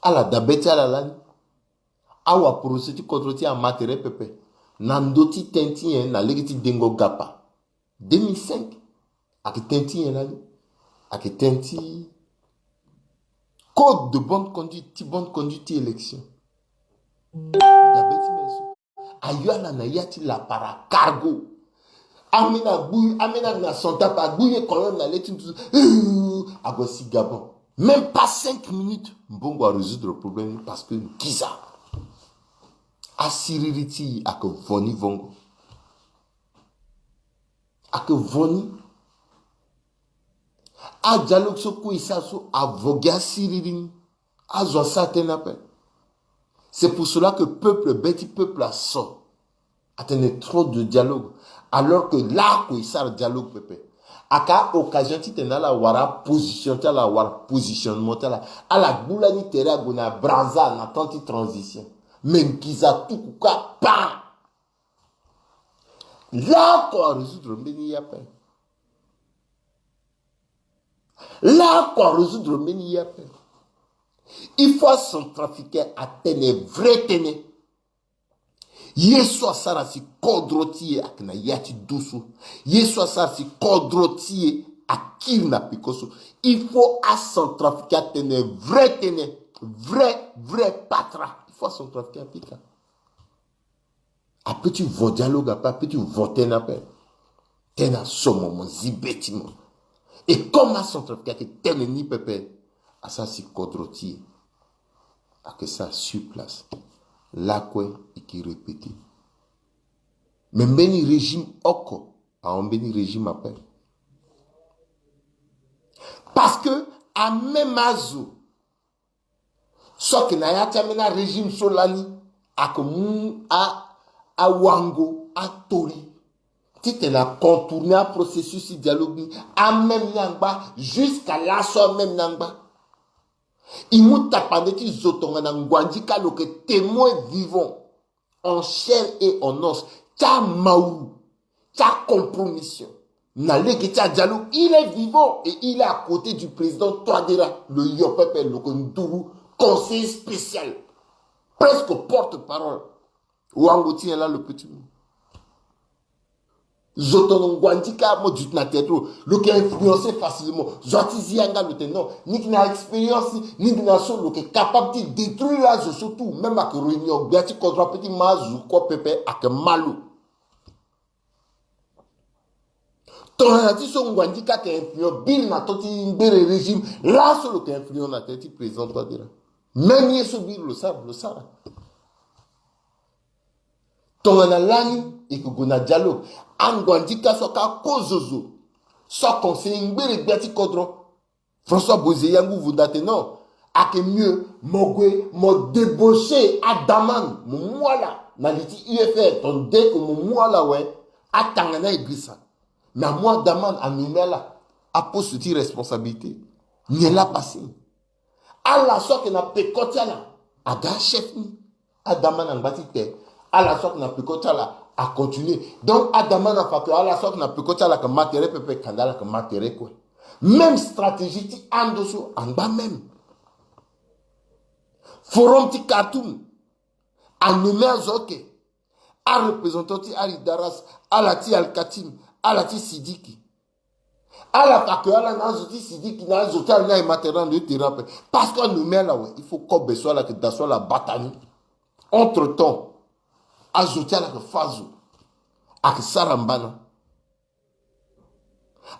ala. Dabe ti ala lani. Awaporo so ti kodro ti e ama tere pepe. Na ndö ti tënë ti nyen? Na lege ti dengo gapa. Deux mille cinq. Ayeke tënë ti nyen lani? Ayeke tënë ti code de bonne conduite, ti bonne conduite ti élection. Dabe ti me so. Ayo ala na ya ti lapara cargo. Ambeni agbu, ambeni ayeke na Santa Fe, agbu ye colonne na le ti nduzu. Ague si Gabon. Même pas cinq minutes, mbongo arésoudre problème ni parce que ngiza. Asiriri ti e ayeke vo ni vongo. Ayeke vo ni. Adialogue so kue e sara so avo gi asiriri ni. Azo asara tënë ape. C'est pour cela que peuple, be ti peuple aso. Atene trop de dialogue. Alors que lakue e sara dialogue pepe. Ayeke occasion titene ala wara position ti ala, wara positionnement ti ala. Ala gbu lani tere ague na Brazza na temps ti transition. Me ngiza tuku kâ pa. Lakue arésoudre mbeni ye ape. Lakue arésoudre mbeni ye ape. Il faut acentrafricain atene vrai tënë. Ye so asara si kodro ti e ayeke na ya ti do so. Ye so asara si kodro ti e akiri na peko so. Il faut acentrafricain atene vrai tënë. Vrai, vrai patra. Il faut acentrafricain apika. Ape ti vo dialogue ape, ape ti vo tënë ape. Tënë aso mo, mo zi be ti mo. Et comme acentrafricain ayeke tene ni pepe, asara si kodro ti e ayeke sara sur place. Lakue e yeke répéter. Me mbeni régime oko ahon mbeni régime ape. Parce que amême azo so ayeke na ya ti ambeni arégime so lani ayeke mu a, awango, atoli titene acontourner aprocessus ti dialogue ni. Amême ni angba, jusqu'à laso amême ni angba. E mu tapande ti zo tongana Nguandika lo yeke témoin vivant, en chair et en os, ti amauru, ti acompromission na lege ti adialogue. Il est vivant et il est à côté du président Touadéra. Lo yo pepe, lo yeke nduru, conseiller spécial, presque porte-parole. Wango ti nyen laa lo peut ti mu? Zo tongana Nguandika, mo duti na tere ti lo, lo yeke influencer facilement. Zo ati zi yanga, lo tene non, ni yeke na expérience, ni yeke na so, lo yeke capable ti détruire azo so tout. Même ayeke réunion gbia ti kodro ape ti ma azo kue pepe, ayeke ma lo. Tongana ti so Nguandika ayeke influent bill na temps ti ngbere régime, laso lo yeke influent na tere ti président Touadéra. Même ye so bill lo sara, lo sara. Tongana lani e yeke gue na dialogue, aNguandika so aka kozo zo, so aconseiller ngbere gbia ti kodro, François Bozé Yangu Vunda, atene non, ayeke mieux mo gue mo débaucher Adaman, mo mu ala na li ti U F R, tandis que mo mu ala awe, atanga ni aye girisa. Mais amu Adaman, anommé ala aposte ti responsabilité. Nyen laa apasé? Ala so ayeke na peko ti ala aga achef ni. Adaman angba ti te. Ala so ayeke na peko ti ala acontinuer. Donc Adaman afa que ala so ayeke na peko ti ala ayeke ma tere pepe, kanda ala ayeke ma tere kue. Même stratégie ti ando so angba même. Forum ti Khartoum anommé azo oke. Areprésentant ti Ali Daras, ala ti Al Katim, ala ti Sidiki. Ala fa que ala na azo ti Sidiki na azo ti ala ni aye ma tere na ndo ti tere ape. Parce que anommé ala awe, il faut kobe so ala yeke daa so ala bata ni. Entre temps, azo ti ala yeke fâ zo, ayeke sara mbana.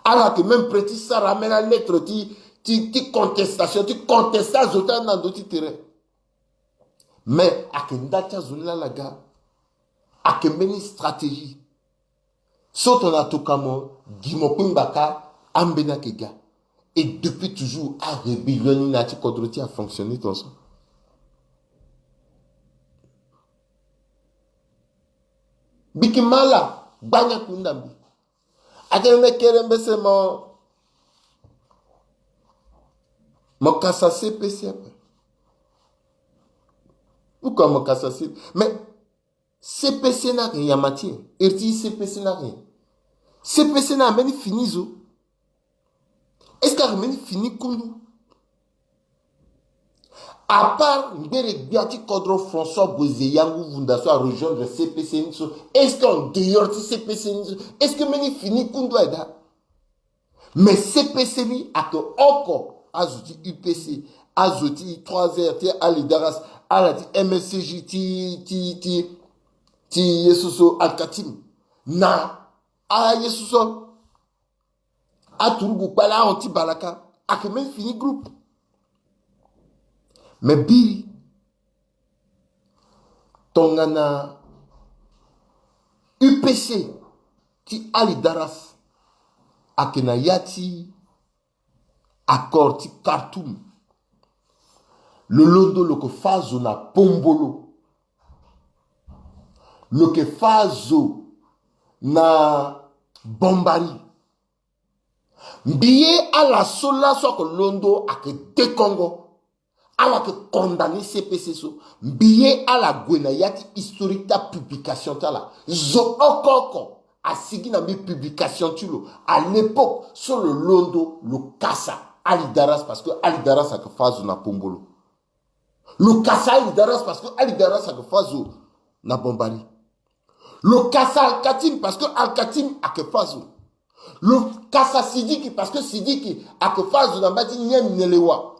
Ala yeke même prêt ti sara ambeni alettre ti, ti, ti contestation, ti contester azo ti ala na ndo ti tere. Mais ayeke nda ti azo ni laa ala ga. Ayeke mbeni stratégie. So tongana tokua mo, gi mo kpengba kâ, ambeni ayeke ga. Et depuis toujours, arébellion ni na ya ti kodro ti e afonctionner tongaso. Mbi yeke ma ala gbani akunda mbi. Atene me kere mbese mo, mo kasa C P C ape. Pourquoi mo kasa C P C? Mais C P C ni ayeke nyama ti nyen? Iri ti C P C ni ayeke nyen? C P C ni ayeke mbeni fini zo. Est-ce que ayeke mbeni fini kundu? À part ngbere gbia ti kodro François Bozé Yangu Vunda so arejoindre C P C ni so, est-ce que en dehors ti C P C ni so, est-ce que mbeni fini kundu aye daa? Mais C P C ni ayeke oko azo ti U P C, azo ti trois R, ti Ali Daras, ala ti M S C J, ti, ti, ti, ti ye so so Al Katim, na aye so so aturugu kpale ahon ti balaka, ayeke même fini groupe. Me biri tongana U P C ti Ali Darras ayeke na ya ti accord ti Khartoum. Lo londo lo yeke fâ azo na Pombolo. Lo yeke fâ azo na Bambari. Mbi ye ala so laso ayeke londo ayeke dekongo. Ala yeke condamné C P C so. Mbi ye ala gue na ya ti historique ti apublication ti ala. Zo oko oko asigi na mbi publication ti lo. À l'époque so lo londo lo kasa Ali Darras parce que Ali Darras ayeke fâ azo na Pombolo. Lo kasa Ali Darras parce que Ali Darras ayeke fâ azo na Bambari. Lo kasa Alkatim parce que Alkatim ayeke fâ azo. Lo kasa Sidiki parce que Sidiki ayeke fâ azo na mba ti Nyem Nelewa.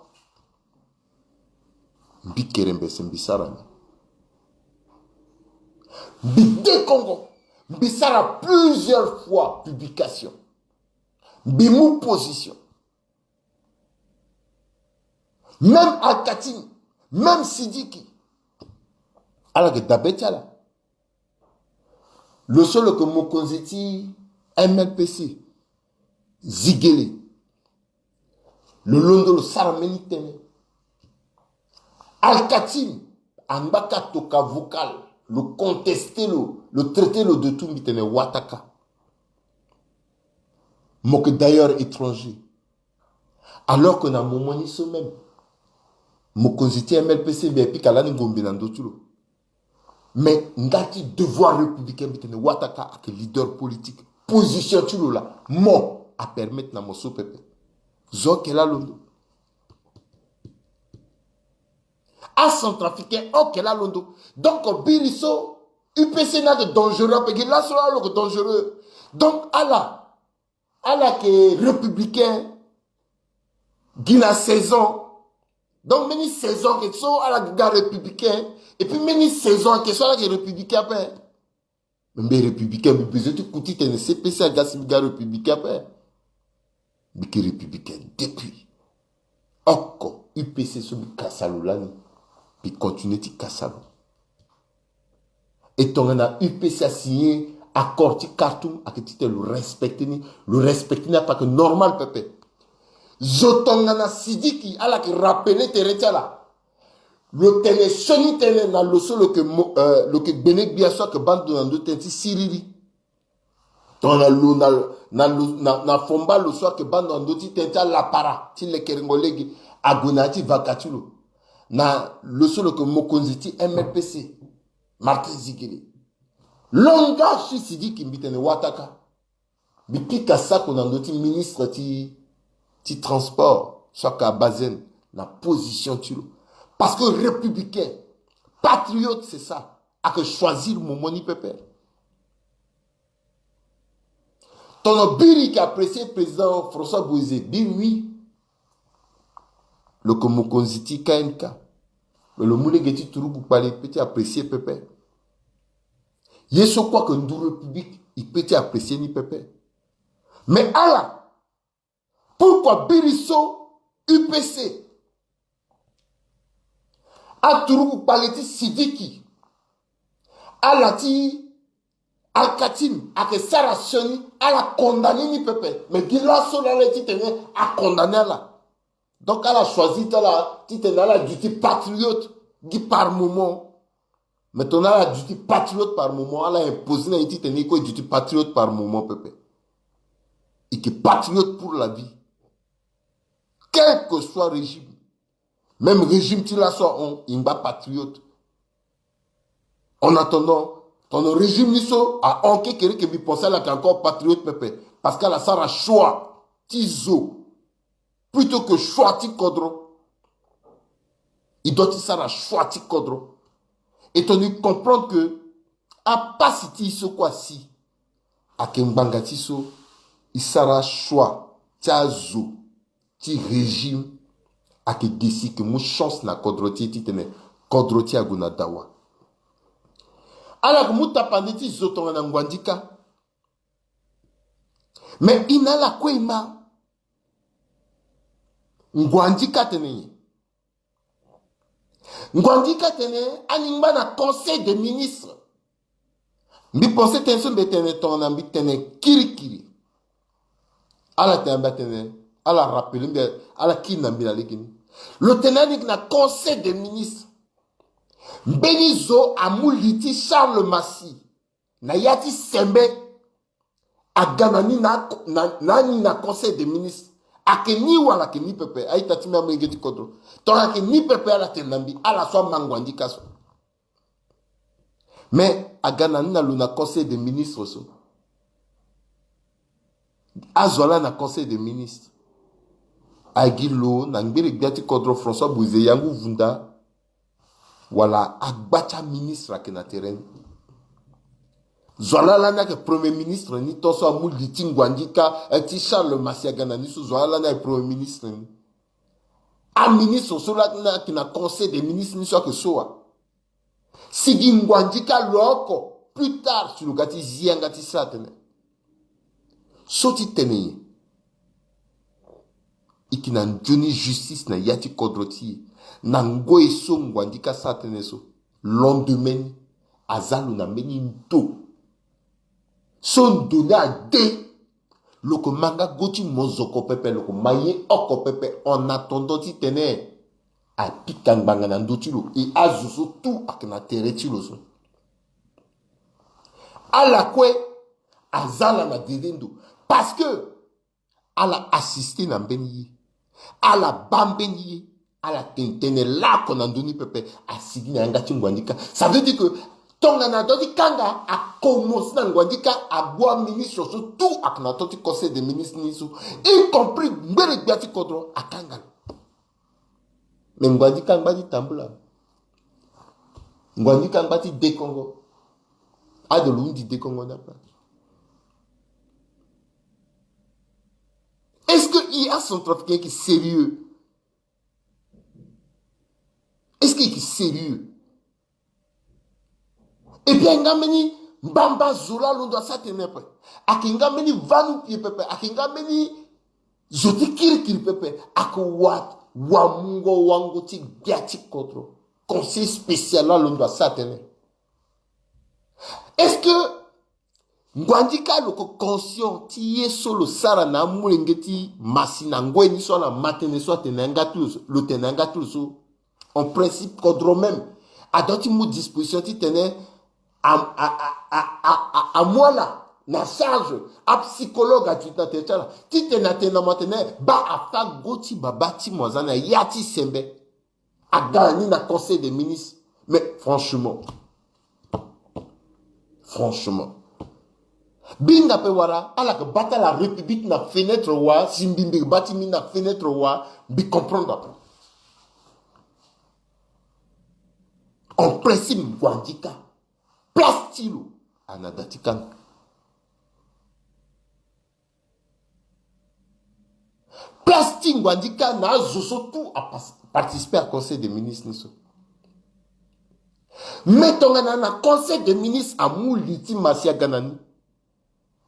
Mbi kere mbese mbi sara ni. Mbi dekongo. Mbi sara plusieurs fois publication. Mbi mu position. Même Alkatim, même Sidiki, ala yeke dabe ti ala. Lo so lo yeke mokonzi ti M L P C, Zigele, lo londo lo sara mbeni tënë. Alkatim angba ka toka vocal, lo contesté lo, lo traité lo de tout, mbi tene wataka. Mo yeke d'ailleurs étranger. Alors que na moment ni so même, mokonzi ti M L P C mbi apika lani ngombe na ndö ti lo. Mais nga ti devoir républicain mbi tene wataka ayeke leader politique. Position ti lo laa, mo apermettre na mo so pepe. Zo oko laa londo. Acentrafricain oko laa londo. Donc biri so U P C ni ayeke dangereux ape, gi laso laa lo yeke dangereux. Donc ala ala yeke républicain gi na saison. Donc mbeni saison ayeke so ala ga républicain. Et puis mbeni saison ayeke so ala yeke républicain ape. Mbi républicain, mbi besoin ti ku titene C P C aga si mbi ga républicain ape. Mbi yeke républicain depuis. Oko U P C so mbi kasa lo lani, mbi continuer ti kasa lo. E tongana U P C asigné accord ti Khartoum, ayeke titene lo respecté ni, lo respecté ni ape, ayeke normal pepe. Zo tongana Sidiki ala yeke rappelé tere ti ala. Lo tene sioni tënë na lo so lo yeke mo, euh, lo yeke gbene gbia so ayeke baa ndo na ndö tënë ti siriri. Tongana lo na, na lo na, na fomba lo so ayeke baa ndo na ndö ti tënë ti alapara ti lekerengo lege, ague na ya ti vaka ti lo na lo so lo yeke mokonzi ti M L P C, Martin Zigele. Lo nga si Sidiki mbi tene wataka. Mbi pika sako na ndö ti ministre ti, ti transport so ayeke Abazen na position ti lo. Parce que républicain, patriote, c'est ça. Ayeke choisir moment ni pepe. Tongana biri yeke apprécier président François Bouizé, biri oui. Lo yeke mokonzi ti K M K. Mais lo mu lege ti turugu kpale, e peut ti apprécier pepe. Ye so kue ayeke nduru république, e peut ti apprécier ni pepe. Mais ala, pourquoi biri so U P C, aturugu kpale ti Sidiki, ala ti Alkatim ayeke sara sioni, ala condamné ni pepe. Mais gi laso laa ala ye titene acondamné ala. Donc ala choisir ti ala titene ala duti patriote gi par moment. Mais tongana ala duti patriote par moment, ala imposer na e titene e kue e duti patriote par moment pepe. E yeke patriote pour la vie. Quel que soit régime. Même régime ti laso ahon, e ngba patriote. En attendant, tongana régime ni so ahon, kekereke mbi pense ala yeke encore patriote pepe. Parce que ala sara choix ti zo plutôt que choix ti kodro. E doit ti sara choix ti kodro. E tongana e comprendre que apasi ti e so kue asi, ayeke ngbanga ti so e sara choix ti azo ti régime ayeke gi si e yeke mu chance na kodro ti e titene kodro ti e ague na dawa. Ala yeke mu tapande ti zo tongana Nguandika. Mais e na ala kue e ma. Nguandika atene nyen? Ngwandika atene alingba na conseil des ministres. Mbi pense tënë so mbi tene tongana mbi tene kirikiri. Ala tene mbi atene, ala rappele mbi, ala kiri na mbi na lege ni. Lo tene alingbi na conseil des ministres. Mbeni zo amu li ti Charles Massy na ya ti sembe. Aga na ni na, na, na ni na conseil des ministres. Ayeke ni wala ayeke ni pepe, a-ita ti mbi amolenge ti kodro. Tongana ayeke ni pepe, ala tene na mbi, ala so ama ngwandika so. Mais aga na ni na lo na conseil des ministres so. Azo ala na conseil des ministres. Agi lo na ngbiri gbia ti kodro François Bouze Yangu Vunda. Wala agba ti aministre ayeke na tere ni. Zo ala lani ayeke premier ministre ni, tant so amu li ti ngwandika, eh, ti Charles Massy aga na ni so, zo ala lani ayeke premier ministre ni. Aministre so lani ayeke na conseil des ministres ni so ayeke so wa. Si gi ngwandika lo oko, plus tard si lo ga ti zi yanga ti sara tënë. So ti tene nyen? E yeke na nzoni justice na ya ti kodro ti e. Na ngoi so ngwandika asara tënë so, lendemain ni, aza lo na mbeni ndo so ndo ni ade. Lo yeke ma nga go ti mozoko pepe, lo yeke ma ye oko pepe, en attendant titene apika ngbanga na ndö ti lo. E azo so tout ayeke na tere ti lo so. Ala kue aza ala na dede ndo. Parce que ala assiste na mbeni ye, ala baa mbeni ye, ala tene tënë laoko na ndö ni pepe, asigi na yanga ti ngwandika. Ça veut dire que tongana adua ti kanga, akomanse na ngwandika, ague aministre so tout ayeke na temps ti conseil des ministres ni so, y compris ngbere gbia ti kodro, akanga lo. Mais ngwandika angba ti tambula. Ngwandika angba ti dekongo. Ado lo hundi dekongo na pa. Est-ce que i acentrafricain ki sérieux? Est-ce que ki sérieux? Et puis ayeke nga mbeni mbamba zo la alondo asara tënë pepe. Ayeke nga mbeni vanu pie pepe. Ayeke nga mbeni zo ti kirikiri pepe. Ayeke wa, wamungo wango ti gbia ti kodro. Conseil spécial la alondo asara tënë. Est-ce que ngwandika lo yeke conscient ti ye so lo sara na amolenge ti Massy na ngoi ni so ala ma tënë so atene na yanga ti lo so, lo tene na yanga ti lo so? En principe, kodro même adua ti mu disposition titene a, a, a, amu ala na charge, apsychologue aduti na tere ti ala, titene atene na mo atene baa afa go ti baba ti mo aza na ya ti sembe. Aga na ni na conseil des ministres. Mais franchement, franchement, binga pe wala ala yeke baa ti ala République na fenêtre wa, si mbi, mbi yeke baa ti mbi na fenêtre wa, mbi comprendre ape. En principe, ngwandika, place ti lo ana da ti kanga. Place ti ngwandika na azo so tout a pas-, participer à conseil des ministres ni so. Mais tongana na conseil des ministres amu li ti Massy aga na ni,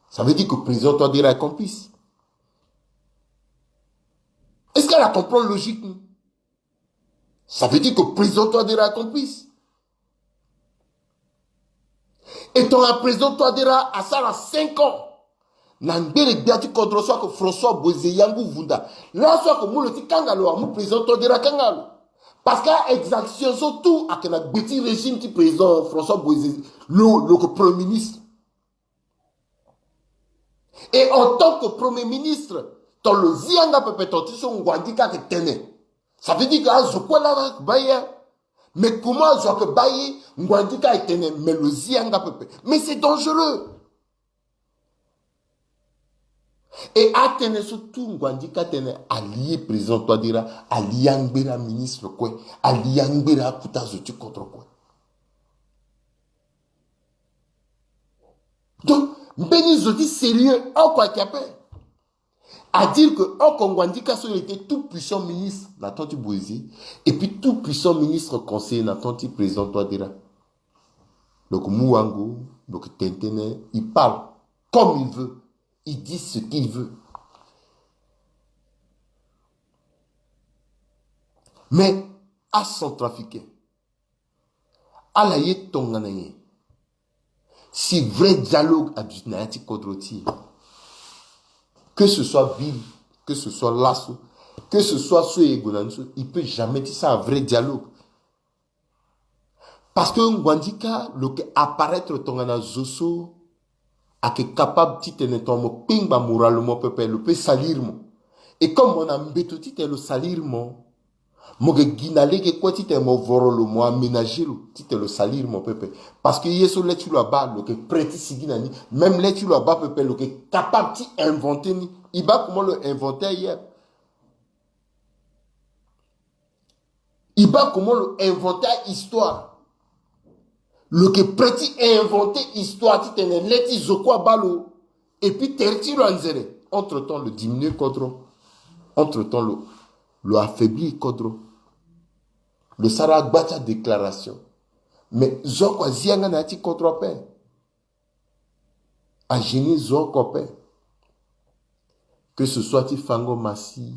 ça veut dire que président Touadéra est complice. Est-ce qu'elle a compris logique ni? Ça veut dire que président Touadéra est complice. Et tongana président Touadéra asara cinq ans na ngbere gbia ti kodro so ayeke François Bouze Yangu Vunda, laso ayeke mu lo ti kanga lo, amu président Touadéra kanga lo. Parce que a-exaction so tout ayeke na gbe ti régime ti président François Bouze, lo, lo yeke premier ministre. Et en tant que premier ministre, tant lo zi yanga pepe, tant ti so ngwandika ayeke tene. Ça veut dire que azo kue laa ayeke baa ye. Mais comment azo ayeke baa ye, ngwandika ayeke tene, mais lo zi yanga pepe. Mais c'est dangereux. Et atënë so tout ngwandika atene, ali ye président Touadéra, ali ye angbere aministre kue, ali ye angbere akuta zo ti kodro kue. Donc mbeni zo ti sérieux oko ayeke ape. A dire que oko ngwandika so il était tout puissant ministre na temps ti Bouze, et puis tout puissant ministre conseiller na temps ti président Touadéra. Donc mu wango, donc tene tënë, il parle comme il veut, il dit ce qu'il veut. Mais acentrafricain, Ala ye tongana nyen? Si vrai dialogue aduti na ya ti kodro ti e, que ce soit Bill, que ce soit laso, que ce soit so e gue na ni so, il peut jamais ti sara vrai dialogue. Parce que Nguandika lo yeke apparaître tongana zo so ayeke capable titene tongana mo kpengba moralement pepe, lo peut salir mo. Et comme mo na mbeto titene lo salir mo, mo yeke gi na lege kue titene mo voro lo, mo aménager lo titene lo salir mo pepe. Parce que ye so le ti lo abaa, lo yeke prêt ti sigi na ni. Même le ti lo abaa pepe, lo yeke capable ti inventer ni. E baa comment lo inventer aye? E baa comment lo inventer ahistoire? Lo yeke prêt ti inventer histoire titene le ti zo kue abaa lo. Et puis tere ti lo anzere. Entre temps lo diminuer kodro. Entre temps lo, lo affaiblir kodro. Lo sara agba ti adéclaration. Mais zo oko azi yanga na ya ti kodro ape. Ageni zo oko ape. Que ce soit ti fango masi,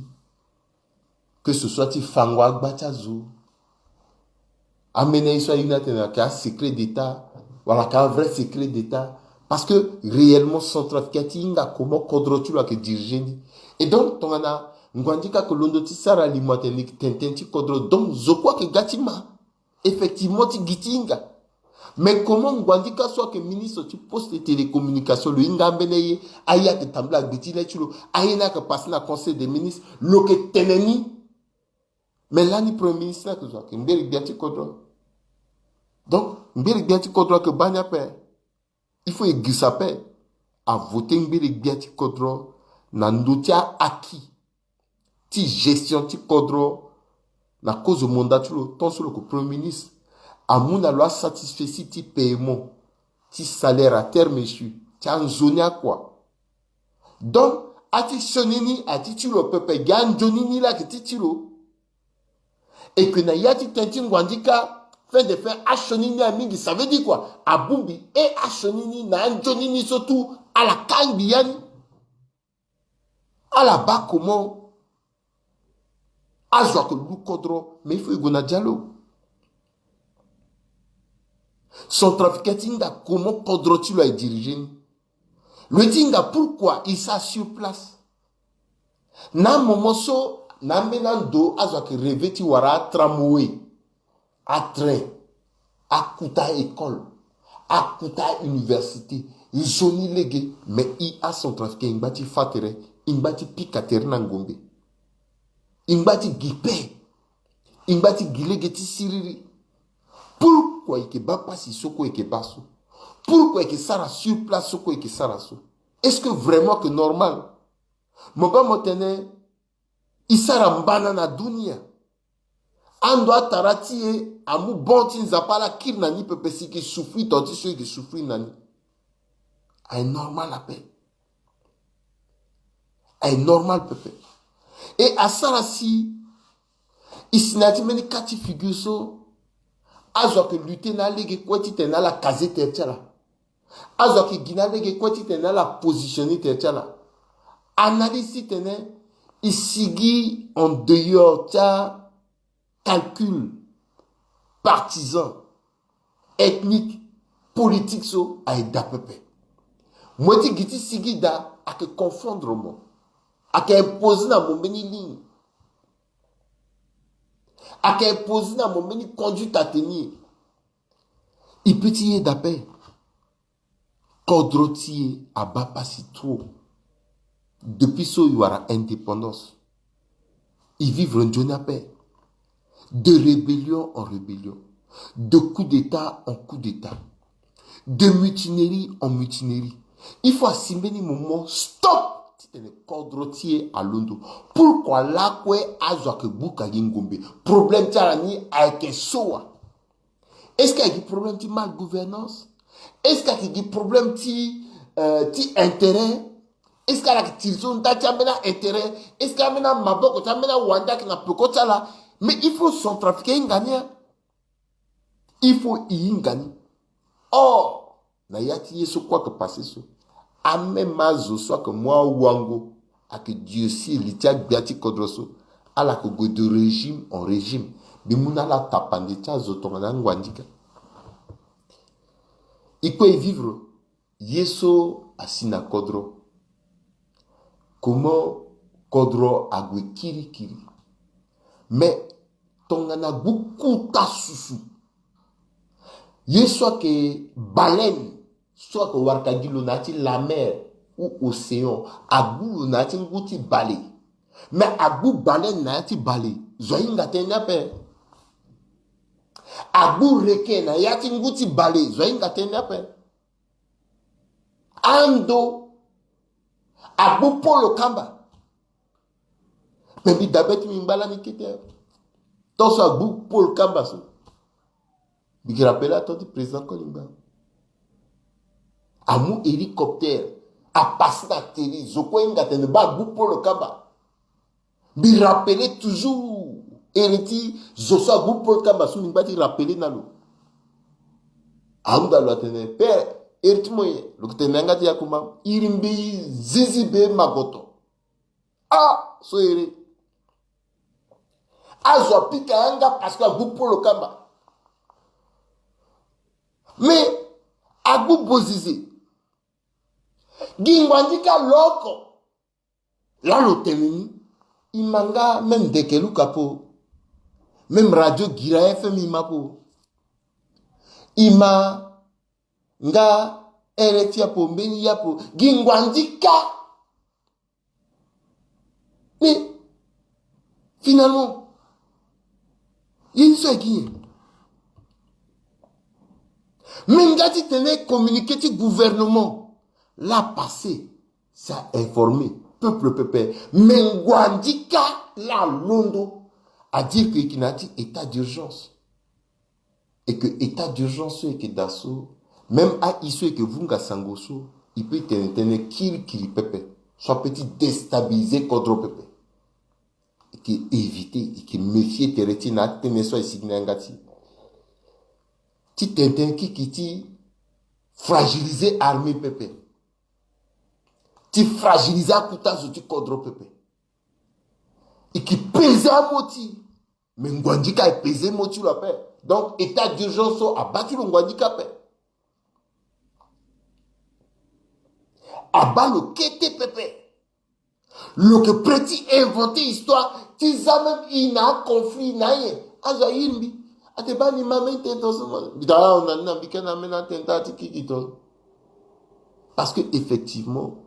que ce soit ti fango agba ti azo. Amene ye so aye ni atene ayeke asecret d'état, wala ayeke avrai secret d'état. Parce que réellement Centrafricain ti hinga comment kodro ti lo ayeke diriger ni. Et donc tongana Nguandika ayeke londo ti sara limo atene ni yeke tene tënë ti kodro, donc zo kue ayeke ga ti ma. Effectivement ti gi ti hinga. Mais comment Nguandika so ayeke ministre ti poste et télécommunication, lo hinga ambeni aye, aye ayeke tambula gbe ti le ti lo, aye ni ayeke passe na conseil des ministres, lo yeke tene ni? Mais lani premier ministre ni ayeke zo ayeke ngbiri gbia ti kodro. Donc ngbiri gbia ti kodro ayeke baa ni ape. Il faut e girisa ape. Avoter ngbiri gbia ti kodro na ndö ti a-acquis ti gestion ti kodro na kozo mandat ti lo tant so lo yeke premier ministre. Amu na lo asatisfecit ti paiement ti salaire à terme échu ti anzoni akua. Donc ati sioni ni ati ti lo pepe, gi anzoni ni laa ayeke ti ti lo. Et que na ya ti tënë ti Nguandika, fin de fin asioni ni amingi, ça veut dire quoi? Abongbi e asioni ni na anzoni ni so tout ala kangbi ya ni. Ala baa comment azo ayeke lu kodro, mais il faut e gue na dialogue. Centrafricain ti hinga comment kodro ti lo aye diriger ni. Lo ye ti hinga pourquoi il sara sur place. Na moment so na ambeni ando azo ayeke rêver ti wara atramway, atrain, akuta école, akuta université, nzoni lege. Mais e acentrafricain e ngba ti fâ tere, e ngba ti pika tere na ngombe. E ngba ti gi paix. E ngba ti gi lege ti siriri. Pourquoi e yeke baa pasi so kue e yeke baa so? Pourquoi e yeke sara sur place so kue e yeke sara so? Est-ce que vraiment ayeke normal? Mo baa mo tene e sara mbana na dunia. Ando atara ti e amu bon ti Nzapa ala kiri na ni pepe si e yeke souffrir tonga ti so e yeke souffrir na ni. Aye normal ape. Aye normal pepe. E asara si e si na ya ti mbeni cas ti figure so azo ayeke lutter na alege kue titene ala caser tere ti ala. Azo ayeke gi na alege kue titene ala positionner tere ti ala. Analyse titene e sigi en dehors ti acalcul partisan, ethnique, politique so aye daa pepe. Mo ye ti gi ti sigi daa ayeke confondre mo, ayeke imposer na mo mbeni ligne, ayeke imposer na mo mbeni conduite à tenir. E peut ti yeda ape. Kodro ti e abaa pasi trop. Depuis so e wara indépendance, e vivre nzoni ape. De rébellion en rébellion, de coup d'état en coup d'état, de mutinerie en mutinerie. Il faut asi mbeni moment stop titene kodro ti e alondo. Pourquoi lakue azo ayeke buka gi ngombe? Problème ti ala ni ayeke so wa? Est-ce que ayeke gi problème ti mal gouvernance? Est-ce que ayeke gi problème ti, euh, ti intérêt? Est-ce que ala yeke tiri so nda ti ambeni aintérêt? Est-ce que ambeni amaboko ti ambeni awande ayeke na peko ti ala? Mais il faut centrafricain hinga ni, hein. Il faut e hinga ni. Or na ya ti ye so kue ayeke passe so, ameme azo so ayeke mu awango ayeke durcir li ti agbia ti kodro so, ala yeke gue de régime en régime. Mbi mu na ala tapande ti azo tongana anguandika. E kue e vivre. Ye so asi na kodro. Comment kodro ague kirikiri. Mais tongana gbu kota susu. Ye so ayeke baleine, so ayeke wara ka gi lo na ya ti la mer ou océan, agbu lo na ya ti ngu ti bale. Mais agbu baleine na ya ti bale, zo ahinga tënë ni ape. Agbu requin na ya ti ngu ti bale, zo ahinga tënë ni ape. Ando agbu polo kamba. Me mbi dabe ti mbi ngba lani kete. Tant so agbu polo kamba so. Mbi ke rappele atant ti président Kolingba. Amu hélicoptère, apasse na télé, zo kue ahinga tene baa agbu polo kamba. Mbi rappele toujours ere ti zo so agbu polo kamba so, mbi ngba ti rappele na lo. Ahunda lo atene, père, ere ti mo nyen? Lo ke tene na yanga ti Yakumba, iri mbi zizi be magoto. Ah, so ere. Azo apika yanga parce que agbu polo kamba. Mais agbu bozize. Gi ngwandika lo oko. Laa lo tene ni, e ma nga même Ndeke Luka po, même Radio Guiraye F M e ma po, e ma nga R F I apo, mbeni ya po, gi ngwandika. Mais finalement, ye ni so ayeke nyen? Me nga ti tene communiqué ti gouvernement laa apassé, c'est à informer peuple pepe. Me ngwandika laa alondo a dire que e yeke na ya ti état d'urgence. Et que état d'urgence so e yeke daa so, même aye so e yeke vunga sango so, e peut tene tënë kirikiri pepe, so apeut ti déstabiliser kodro pepe. E yeke éviter, e yeke méfier tere ti e na atënë so aye sigi na yanga ti e. Ti tene tënë kiki ti fragiliser armée pepe. Ti fragiliser akota zo ti kodro pepe. E yeke peser amo ti e. Me ngwandika e peser mo ti lo ape. Donc état d'urgence so abaa ti lo ngwandika ape. Abaa lo kete pepe. Lo yeke prêt ti inventer histoire ti za même e na aconflit na aye. Azo airi mbi. Ate baa ni ma mbeni tënë tongaso. Mbi daa ahon na ni na mbi kena ambeni atënë ti kiki tongaso. Parce que effectivement,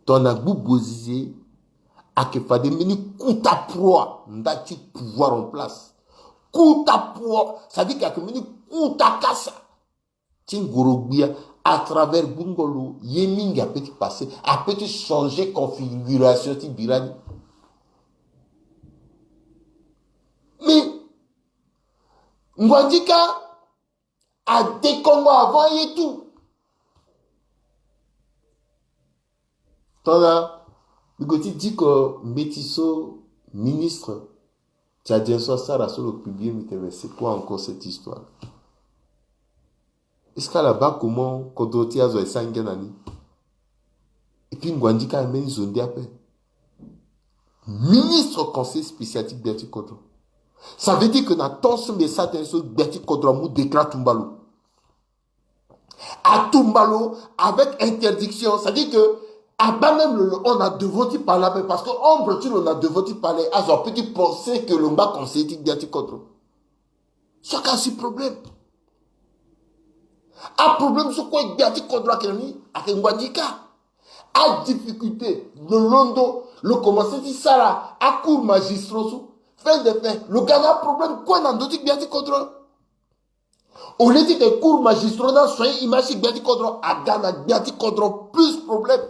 tongana gbu bozize, ayeke fade mbeni kota proie nda ti pouvoir en place. Kota proie, c'est-à-dire que ayeke mbeni kota kasa ti ngoro-gbia. À travers gbu ngolo, ye mingi apeut ti passer, apeut ti changer configuration ti bira ni. Mais ngwandika adekongo avant ye tout. Tongana mbi gue ti diko mbeti so ministre tchadien so asara so lo publier, mbi tene, mais c'est quoi encore cette histoire? Est-ce que ala baa comment kodro ti azo aye sara ngia na ni? Et puis ngwandika aye mbeni zo nde ape. Ministre conseil spécial ti gbia ti kodro. Ça veut dire que na temps so mbi sara tënë so, gbia ti kodro amu décret atumba lo. Atumba lo avec interdiction. C'est-à-dire que abaa même lo, lo hon na devant ti palais ape, parce que ombre ti lo na devant ti palais, azo apeut ti penser que lo ngba conseiller ti gbia ti kodro. So ayeke asi problème. Aproblème so kue gbia ti kodro ayeke na ni ayeke ngwandika. Adifficulté, lo londo, lo commencer ti sara acours magistraux so. Fin de fin, lo ga na aproblème kue na ndö ti gbia ti kodro. Au lieu ti yeke cours magistraux ni asoigner image ti gbia ti kodro, aga na gbia ti kodro plus problème.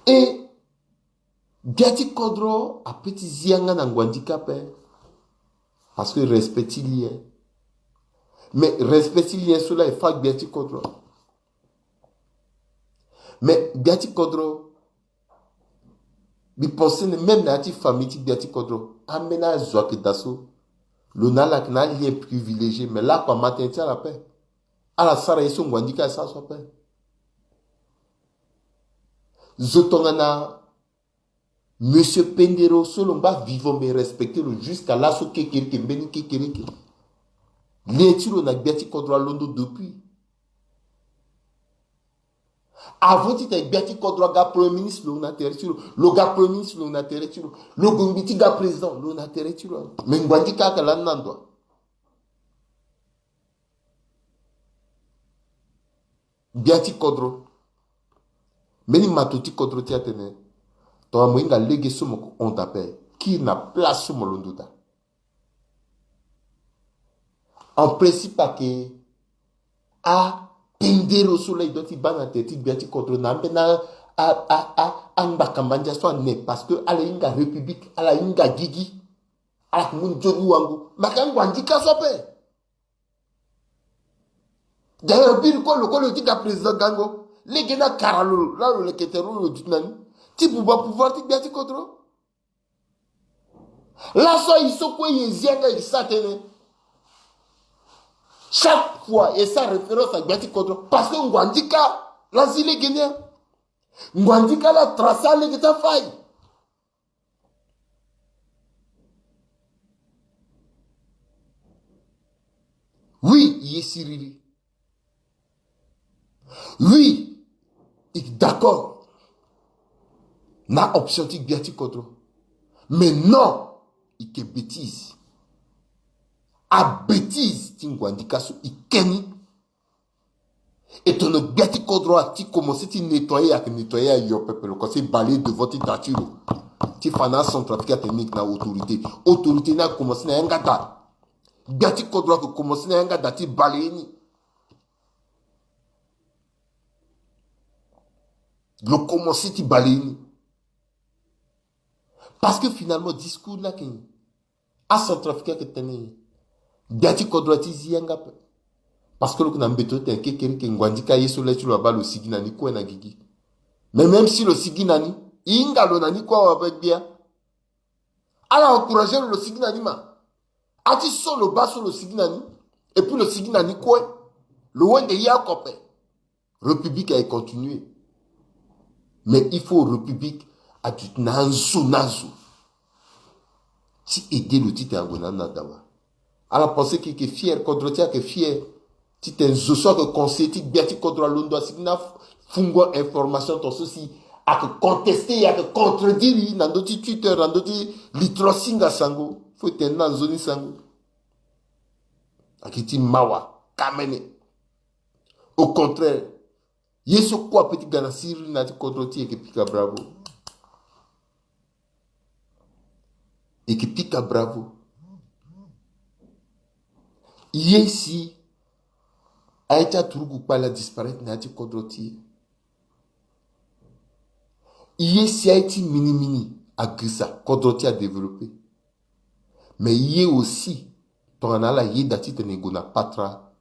Et gbia ti kodro apeut ti zi yanga na ngwandika ape. Parce que respect ti lien. Mais respect ti lien so laa e fâ gbia ti kodro. Mais gbia ti kodro, mbi pense ni même na ya ti famille ti gbia ti kodro, ambeni azo ayeke daa so lo na ala ayeke na alien privilégié, mais lakue ama tënë ti ala ape. Ala sara ye so ngwandika asara so ape. Zo tongana Monsieur Pendero so lo ngba vivant, mbi respecter lo jusqu'à laso kekereke, mbeni kekereke. Lien ti lo na gbia ti kodro alondo depuis. Avant titene gbia ti kodro aga premier ministre, lo na tere ti lo. Lo ga premier ministre, lo na tere ti lo. Lo gue ngbi ti ga président, lo na tere ti lo. Mais ngua ndi kaka lani na ndo. Gbia ti kodro. Mbeni mato ti kodro ti atene, tongana mo hinga lege so mo ko hon daa ape, kiri na place so mo londo daa. En principe ayeke apendere so laa e doit ti baa na tere ti gbia ti kodro na ambeni a, a, a, a, angbaka mandia so ane, parce que ala hinga république, ala hinga gigi, ala yeke mu nzoni wango. Me ayeke angua ndika so ape. D'ailleurs biri kue lo kue lo ti ga président gango. Lege ni akara lo laa lo leke tere lo duti na ni ti buba pouvoir ti gbia ti kodro. Laso aye so kue e zi yanga e sa tënë. Chaque fois e sa référence na gbia ti kodro parce que ngua ndika laa azi lege ni. Ngua ndika laa atrace lege ti afai. Oui, e ye siriri. Oui, e d'accord na option ti gbia ti kodro. Mais non, e yeke bêtise. Abêtise ti ngua ndika so e ke ni. E tongana gbia ti kodro ati commencé ti nettoyer, ayeke nettoyer ayo pepe, lo commencé balayer devant ti da ti lo. Ti fa na acentrafricain atene ni yeke na autorité. Autorité ni ayeke commencé na yanga da. Gbia ti kodro ayeke commencé na yanga da ti balayer ni. Lo commencé ti balayer ni. Parce que finalement discours ni ayeke ni. Acentrafricain ayeke tene ni. Gbia ti kodro ti zi yanga ape. Parce que lo yeke na mbeto ti tene kekereke ngua ndika ye so le ti lo abaa lo sigi na ni kue na gigi. Mais même si lo sigi na ni, e hinga lo na ni kue awe ape gbia. Ala encourager lo, lo sigi na ni ma. Ati so lo baa so lo sigi na ni. Et puis lo sigi na ni kue. Lo wende ye oko ape. République aye continuer. Mais il faut République aduti na azo na azo ti aider lo titene ague na ni na dawa. Ala pensé ke, ke fier, kodro ti ayeke fier titene zo so ayeke conseiller ti gbia ti kodro alondo asigi na fungo information ton so si ayeke contester, ayeke contredire na ndö ti Twitter, na ndö ti litro singa sango. Faut tene na nzoni sango. Ayeke ti mawa kamene. Au contraire, ye so kue ape ti ga na siriri na ya ti kodro ti e, e yeke pika bravo. E yeke pika bravo. Ye si aye ti aturugu kpale adisparaître na ya ti kodro ti e. Ye si aye ti minimini agirisa, kodro ti e adéveloppé. Mais ye aussi tongana ala yeda titene e gue na patara.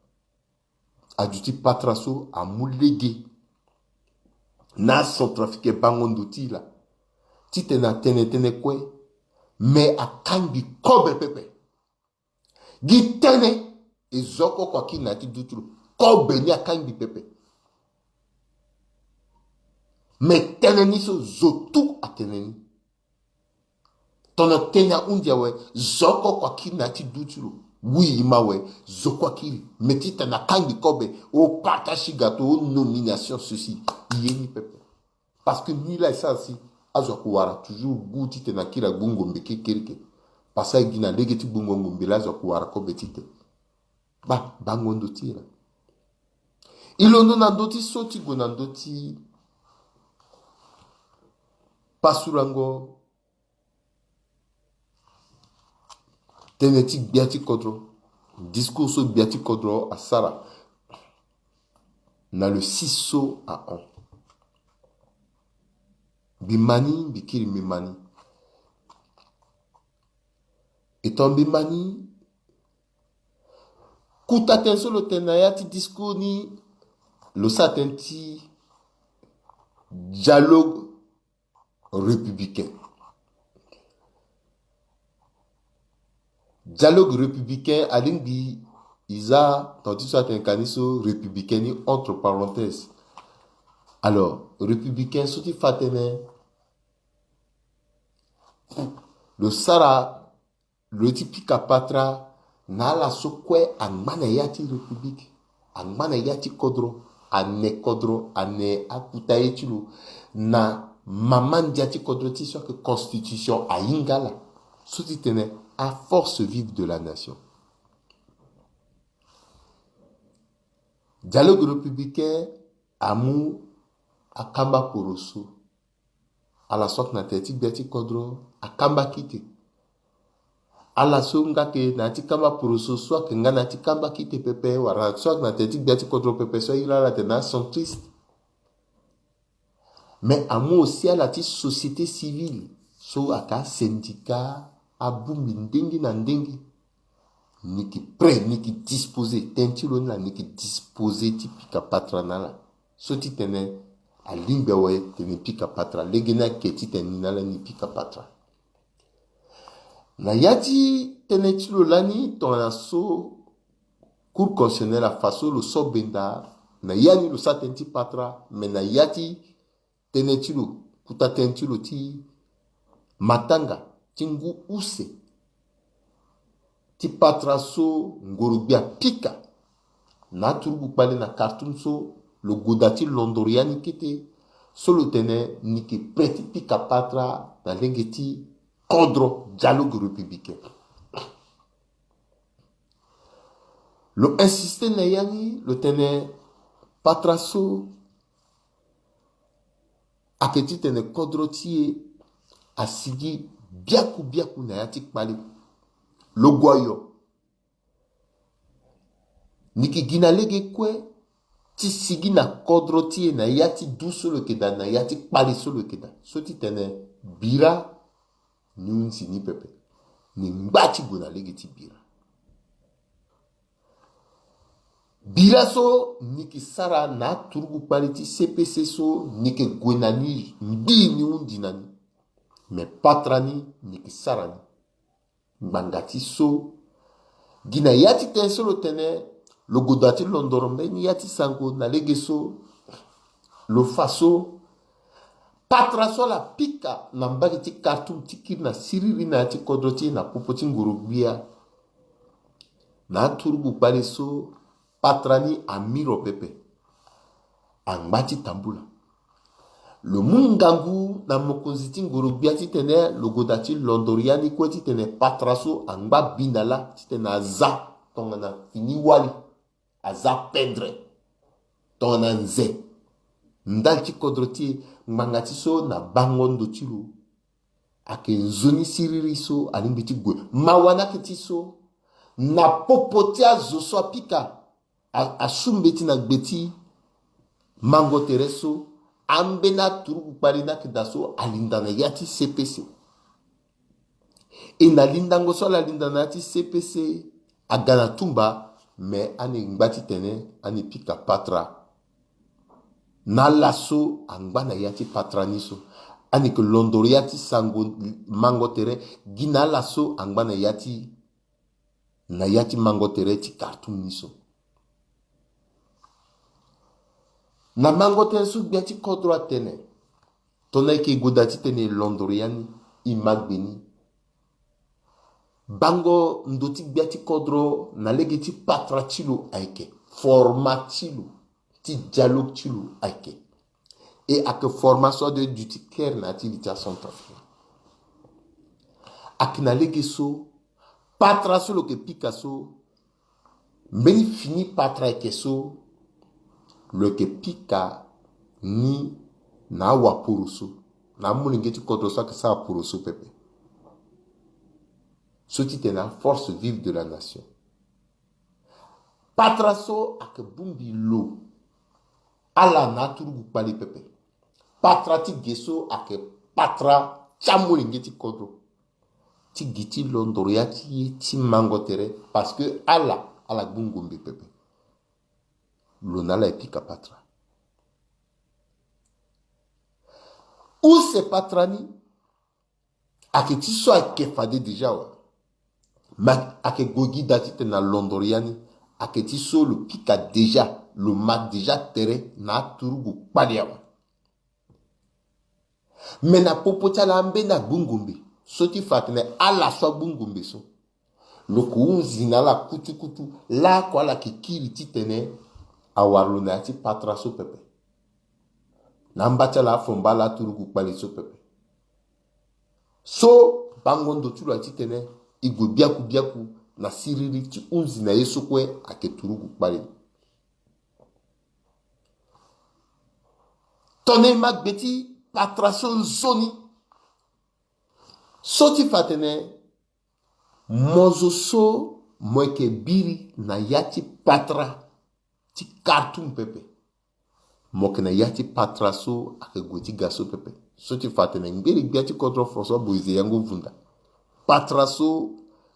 Aduti patara so amu lege na acentrafricain bango ndo ti e laa titene atene tënë kue. Me akangbi kobe pepe. Gi tënë e zo oko oko akiri na ya ti duti lo. Kobe ni akangbi pepe. Me tënë ni so zo tu atene ni. Tongana tënë ahunzi awe, zo oko oko akiri na ya ti duti lo. Oui, e ma awe, zo kue akiri. Me titene akangbi kobe, o partage ti gâteau, o nomination ceci, e ye ni pepe. Parce que ni laa e sara si azo ako wara toujours goût titene akiri agbu ngombe kekereke. Parce que aye gi na lege ti gbungo ngombe laa azo ako wara kobe titene. Ba, bango ndo ti e laa. E londo na ndö ti so ti gue na ndö ti pasurango tënë ti gbia ti kodro. Discours so gbia ti kodro asara na le six so ahon. Mbi ma ni, mbi kiri mbi ma ni. E tongana mbi ma ni, kota tënë so lo tene na ya ti discours ni, lo sara tënë ti dialogue républicain. Dialogue républicain alingbi e za tongana ti so atene ka ni so républicain ni entre parenthèses. Alors républicain so ti fa tënë, lo sara, lo ye ti pika patara Na ala so kue angba na ya ti République, angba na ya ti kodro, ane kodro, ane akuta ye ti lo na mama ndia ti kodro ti so ayeke constitution ahinga ala. So ti tene à force vive de la nation. Dialogue républicain amu akamba poroso. Ala so ayeke na tere ti gbia ti kodro akamba kite. Ala so nga ayeke na ya ti kamba poroso so ayeke nga na ya ti kamba kite pepe wala so ayeke na tere ti gbia ti kodro pepe so airi ala atene acentriste. Mais amu aussi ala ti société civile so ayeke asyndicat abongbi ndenge na ndenge. Ni yeke prêt, ni yeke disposé, tënë ti lo ni la ni yeke disposé ti pika patara na ala. So ti tene alingbi awe tene pika patara, lege ni ayeke ti tene ni na ala ni pika patara. Na ya ti tënë ti lo lani tongana so Cour constitutionnelle afa so lo so benda na ya ni lo sara tënë ti patara, mais na ya ti tënë ti lo, kuta tënë ti lo ti matanga ti ngu use ti patara so ngoro-gbia apika na aturugu kpale na Khartoum so lo goda ti londoro ya ni kete, so lo tene ni yeke prêt ti pika patara na lege ti kodro dialogue républicain. Lo insisté na ya ni lo tene patara so ayeke ti tene kodro ti e asigi biaku biaku na ya ti kpale. Lo gue ayo. Ni yeke gi na lege kue ti sigi na kodro ti e na ya ti du so lo yeke daa na ya ti kpale so lo yeke daa. So ti tene bira ni hunzi ni pepe. Ni ngba ti gue na lege ti bira. Bira so ni yeke sara na aturugu kpale ti C P C so ni yeke gue na ni ngbii ni hunzi na ni. Me patara ni ni yeke sara ni. Ngbanga ti so gi na ya ti tënë so lo tene lo goda ti londoro mbeni ya ti sango na lege so lo fa so patara so ala pika na mbage ti Khartoum ti kiri na siriri na ya ti kodro ti e na popo ti ngoro-gbia. Na aturugu kpale so patara ni amiro pepe. Angba ti tambula. Lo mu ngangu na mokonzi ti ngoro-gbia ti tene lo goda ti londoro ya ni kue ti tene patara so angba bi na lâ ti tene aza tongana fini wali. Aza pendre tongana nze ndali ti kodro ti e. Ngbanga ti so na bango ndo ti lo ayeke nzoni siriri so alingbi ti gue. Mawa ni ayeke ti so na popo ti azo so apika a- asu mbeti na gbe ti mango tere so, ambeni aturugu kpale ni ayeke daa so alinda na ya ti C P C. E na lindango so ala linda na ya ti C P C aga na tumba. Me ani ngba ti tene ani pika patara na ala so angba na ya ti patara ni so. Ani yeke londoro ya ti sango mango tere gi na ala so angba na ya ti na ya ti mango tere ti Khartoum ni so. Na mango tere so gbia ti kodro atene tongana e yeke gue daa titene e londoro ya ni, e ma gbe ni. Bango ndo ti gbia ti kodro na lege ti patara ti lo ayeke format ti lo ti dialogue ti lo ayeke. E ayeke format so ade duti clair na ya ti li ti acentrafricain. Ayeke na lege so patara so lo yeke pika so mbeni fini patara ayeke so lo yeke pika ni na awaporoso na amolenge ti kodro so ayeke sara poroso pepe. So titene aforce vive de la nation. Patara so ayeke bongbi lo ala na aturugu kpale pepe. Patara ti ge so ayeke patara ti amolenge ti kodro ti gi ti londoro ya ti ye ti mango tere parce que ala ala gbu ngombe pepe. Lo na ala e pika patara. Use patara ni ayeke ti so ayeke fade déjà wa. Ma ayeke gue gi daa titene na londoro ya ni ayeke ti so lo pika déjà, lo ma déjà tere na aturugu kpale awe. Me na popo ti ala ambeni agbu ngombe so ti fa atene ala so agbu ngombe so Lo ko hunzi na ala kutukutu, laoko ala yeke kiri titene awara lo na ya ti patara so pepe. Na amba ti ala afomba ala aturugu kpale so pepe. So bango ndo ti lo aye titene e gue biaku biaku na siriri ti hunzi na ye so kue ayeke turugu kpale. Tongana e ma gbe ti patara so nzoni, so ti fa atene mo zo so mo yeke biri na ya ti patara ti Khartoum pepe. Mo yeke na ya ti patara so ayeke gue ti ga so pepe. So ti fa atene ngbele gbia ti kodro François Boizé Yango Vunda, patara so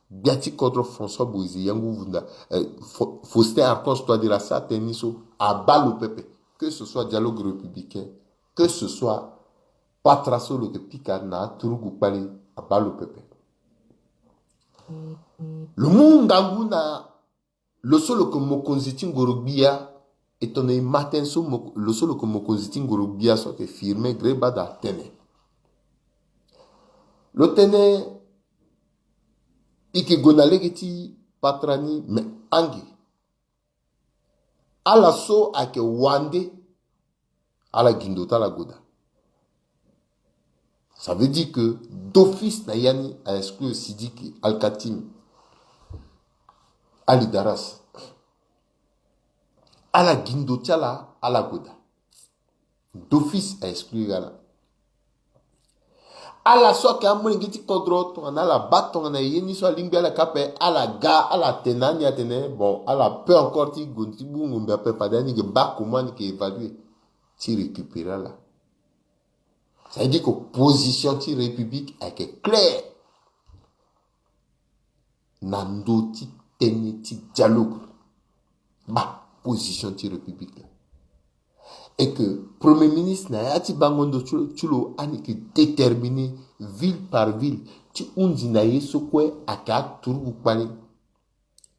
gbia ti kodro François Boizé Yango Vunda, eh, Fa-, Faustin Archange Touadéra asara tënë ni so, abaa lo pepe. Que ce soit Dialogue Républicain, que ce soit patara so lo yeke pika na aturugu kpale, abaa lo pepe. Lo mu ngangu na lo so lo yeke mokonzi ti ngoro-gbia. E tongana e ma tënë so mo-, lo so lo yeke mokonzi ti ngoro-gbia so ayeke Firmin Grébada atene, lo tene e yeke gue na lege ti patara ni, me ange ala so ayeke wande, ala gi ndo ti ala gue daa. Ça veut dire que d'office na ya ni a exclure Sidiki, Alkatim, Ali Daras. Ala gi ndo ti ala, ala gue daa. D'office a exclure ala. Ala so ayeke amolenge ti kodro, tongana ala baa tongana ye ni so alingbi ala kâ ape, ala ga, ala tene na ani atene, bon, ala peut encore ti gue ti bu ngombe ape, fade ani yeke baa comment ani yeke évaluer ti récupérer ala. Ça veut dire que position ti République ayeke claire na ndö ti tënë ti dialogue. Baa position ti République la. Et que Premier ministre na ya ti bango ndo ti lo, ti lo, ani yeke déterminer ville par ville ti hunzi na ye so kue ayeke aturugu kpale.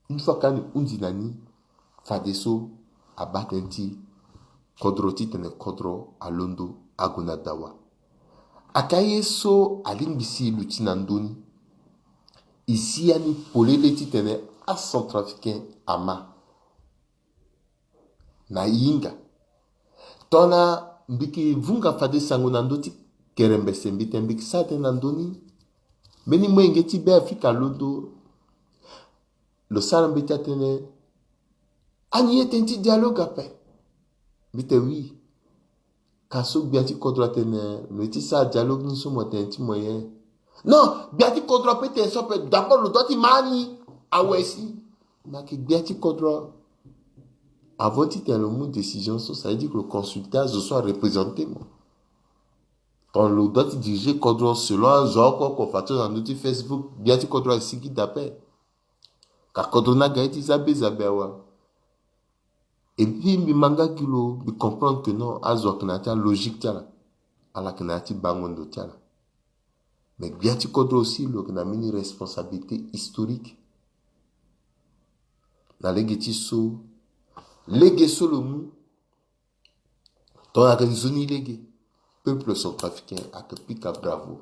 Une fois que ani hunzi na ni, fadeso abaa tënë ti kodro titene kodro alondo ague na dawa. Ayeke aye so alingbi si e luti na ndö ni. E si ani polele titene aCentrafricain ama na e hinga. Tongana mbi yeke vunga fade sango na ndö ti kerembese, mbi tene mbi yeke sara tënë na ndö ni. Mbeni molenge ti Beafrika alondo, lo sara mbeti atene ani ye tënë ti dialogue ape. Mbi tene oui. Ka so gbia ti kodro atene lo ye ti sara dialogue ni so mo tene ti moyen. Non, gbia ti kodro ape tene so ape, d'abord lo doit ti ma ani awe si. Me ayeke gbia ti kodro, avant titene lo mu décision so, ça veut dire que lo consulte azo so areprésente mo. Tongana lo doit ti diriger kodro selon azo oko oko, fadeso na ndö ti Facebook, gbia ti kodro asigi d'appel. Ka kodro ni aga ye ti za be za be awe. Et puis mbi ma nga gi lo, mbi comprendre que non, azo ayeke na ya ti alogique ti ala, ala yeke na ya ti bango ndo ti ala. Mais gbia ti kodro aussi lo yeke na mbeni responsabilité historique na lege ti so, lege so lo mu. Tongana ayeke nzoni lege, peuple centrafricain ayeke pika bravo.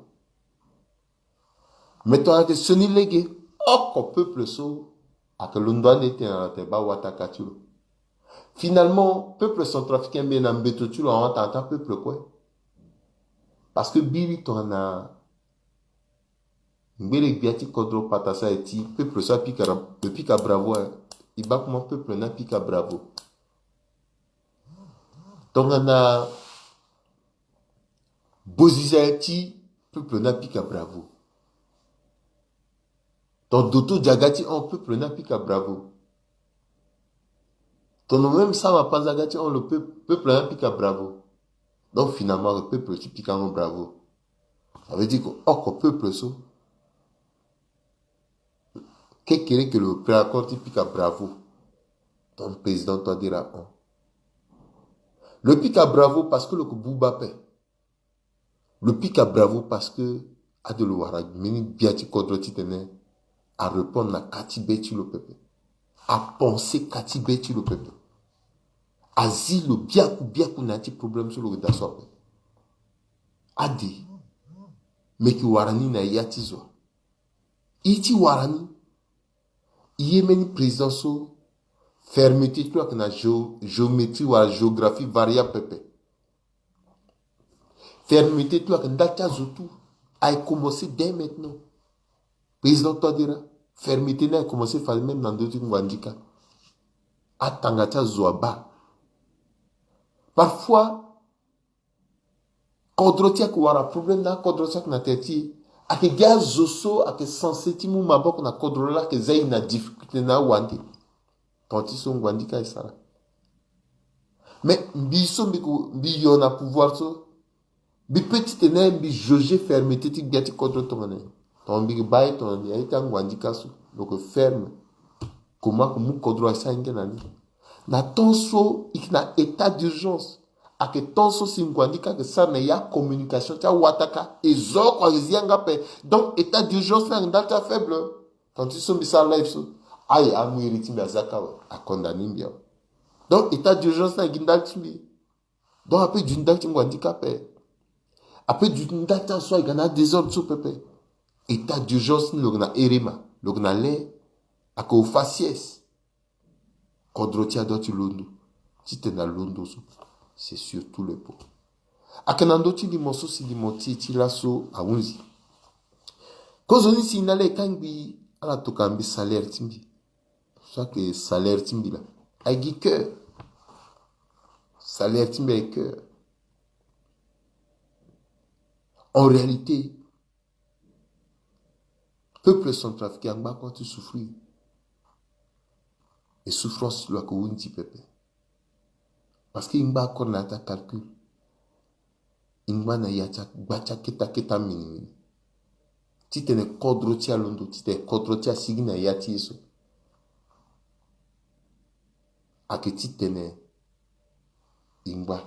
Mais tongana ayeke sioni lege, oko peuple so ayeke londo ande ti tene ala tene baa wataka ti lo. Finalement peuple centrafricain mbi na mbeto ti lo ahon atanga ti apeuple kue. Parce que biri tongana ngbele gbia ti kodro patasa e ti peuple so apika ra-, pika bravo, eh, e baa comment peuple ni apika bravo. Tongana Boziza ti peuple ni apika bravo. Ton doto diaga ti hon peuple ni apika bravo. Ton même Sama Panzaga ti hon lo peuple, peuple ni apika bravo. Donc finalement le peuple ti pikango bravo. Ça veut dire que oko peuple so kekereke lo pre accord ti pika bravo. Ton président Touadéra hon. Lo pika bravo parce que lo yeke buba ape. Lo pika bravo parce que ade lo wara mbeni gbia ti kodro titene arépondre na ka ti be ti lo pepe. Apensé ka ti be ti lo pepe. Azi lo biaku biaku na ya ti problème so lo yeke daa so ape. Ade, meke wara ni na ya ti zo. E ti wara ni. Ye mbeni président so, fermeté ti lo ayeke na géo-, géométrie wala géographie variable pepe. Fermeté ti lo ayeke ndali ti azo tout. Aye commencé dès maintenant. Président Touadéra, fermeté ni aye commencé fa même na ndö ti Nguandika. Atanga ti azo abaa. Parfois, kodro ti e ayeke wara problème na akodro so ayeke na tere ti e. Ayeke gi azo so ayeke censé ti mu maboko na kodro laa ayeke za e na difficulté na awande. Tonga ti so Nguandika e sara. Mais mbi so mbi ko, mbi yo na pouvoir so, mbi peut titene mbi jauger fermeté ti gbia ti kodro tongana nyen. Tongana mbi ke baa e tongana nyen, a-ita Nguandika so lo ke ferme. Comment ke mu kodro asi ahinga na ni. Na temps so e ke na état d'urgence. Ayeke temps so si Nguandika ayeke sara na ya communication ti awataka, e zo oko ayeke zi yanga ape. Donc état d'urgence ni ayeke ndali ti afaible. Tonga ti so mbi sara live so, aye, amu iri ti mbi aza kâ awe, acondamné mbi awe. Donc état d'urgence ni ayeke gi ndali ti mbi. Donc ape duti ndali ti Nguandika ape. Ape duti ndali ti azo ayeke na adésordre so pepe. État d'urgence ni lo yeke na erema, lo yeke na le, ayeke au faciès. Kodro ti e adoit ti londo. Titene alondo so, c'est sur tous les points. Ayeke na ndö ti limo so si limo ti e ti laso ahunzi. Kozoni si na ala e kangbi ala tokua mbi salaire ti mbi. So ayeke salaire ti mbi laa, aye gi cœur. Salaire ti mbi aye cœur. En réalité, peuple centrafricain angba kua ti souffrir. Et souffrance ti lo ayeke hunzi pepe. Parce que e ngba akore na ya ti acalcul. E ngba na ya ti agba ti akete akete minimini. Titene kodro ti e alondo, titene kodro ti e asigi na ya ti e so. Ayeke titene e ngba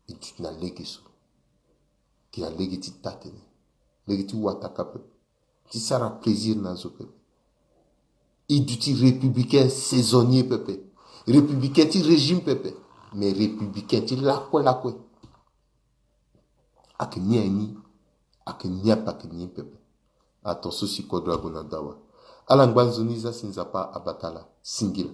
e duti na lege so. Gi na lege ti taa tënë, lege ti wataka pepe, ti sara plaisir na zo pepe. E duti républicain saisonnier pepe, républicain ti régime pepe, mais républicain ti lakue lakue. Ayeke ni aye ni, ayeke ni ape, ayeke ni pepe. Atonga so si kodro ague na dawa. Ala ngba nzoni za si Nzapa abata ala. Singila.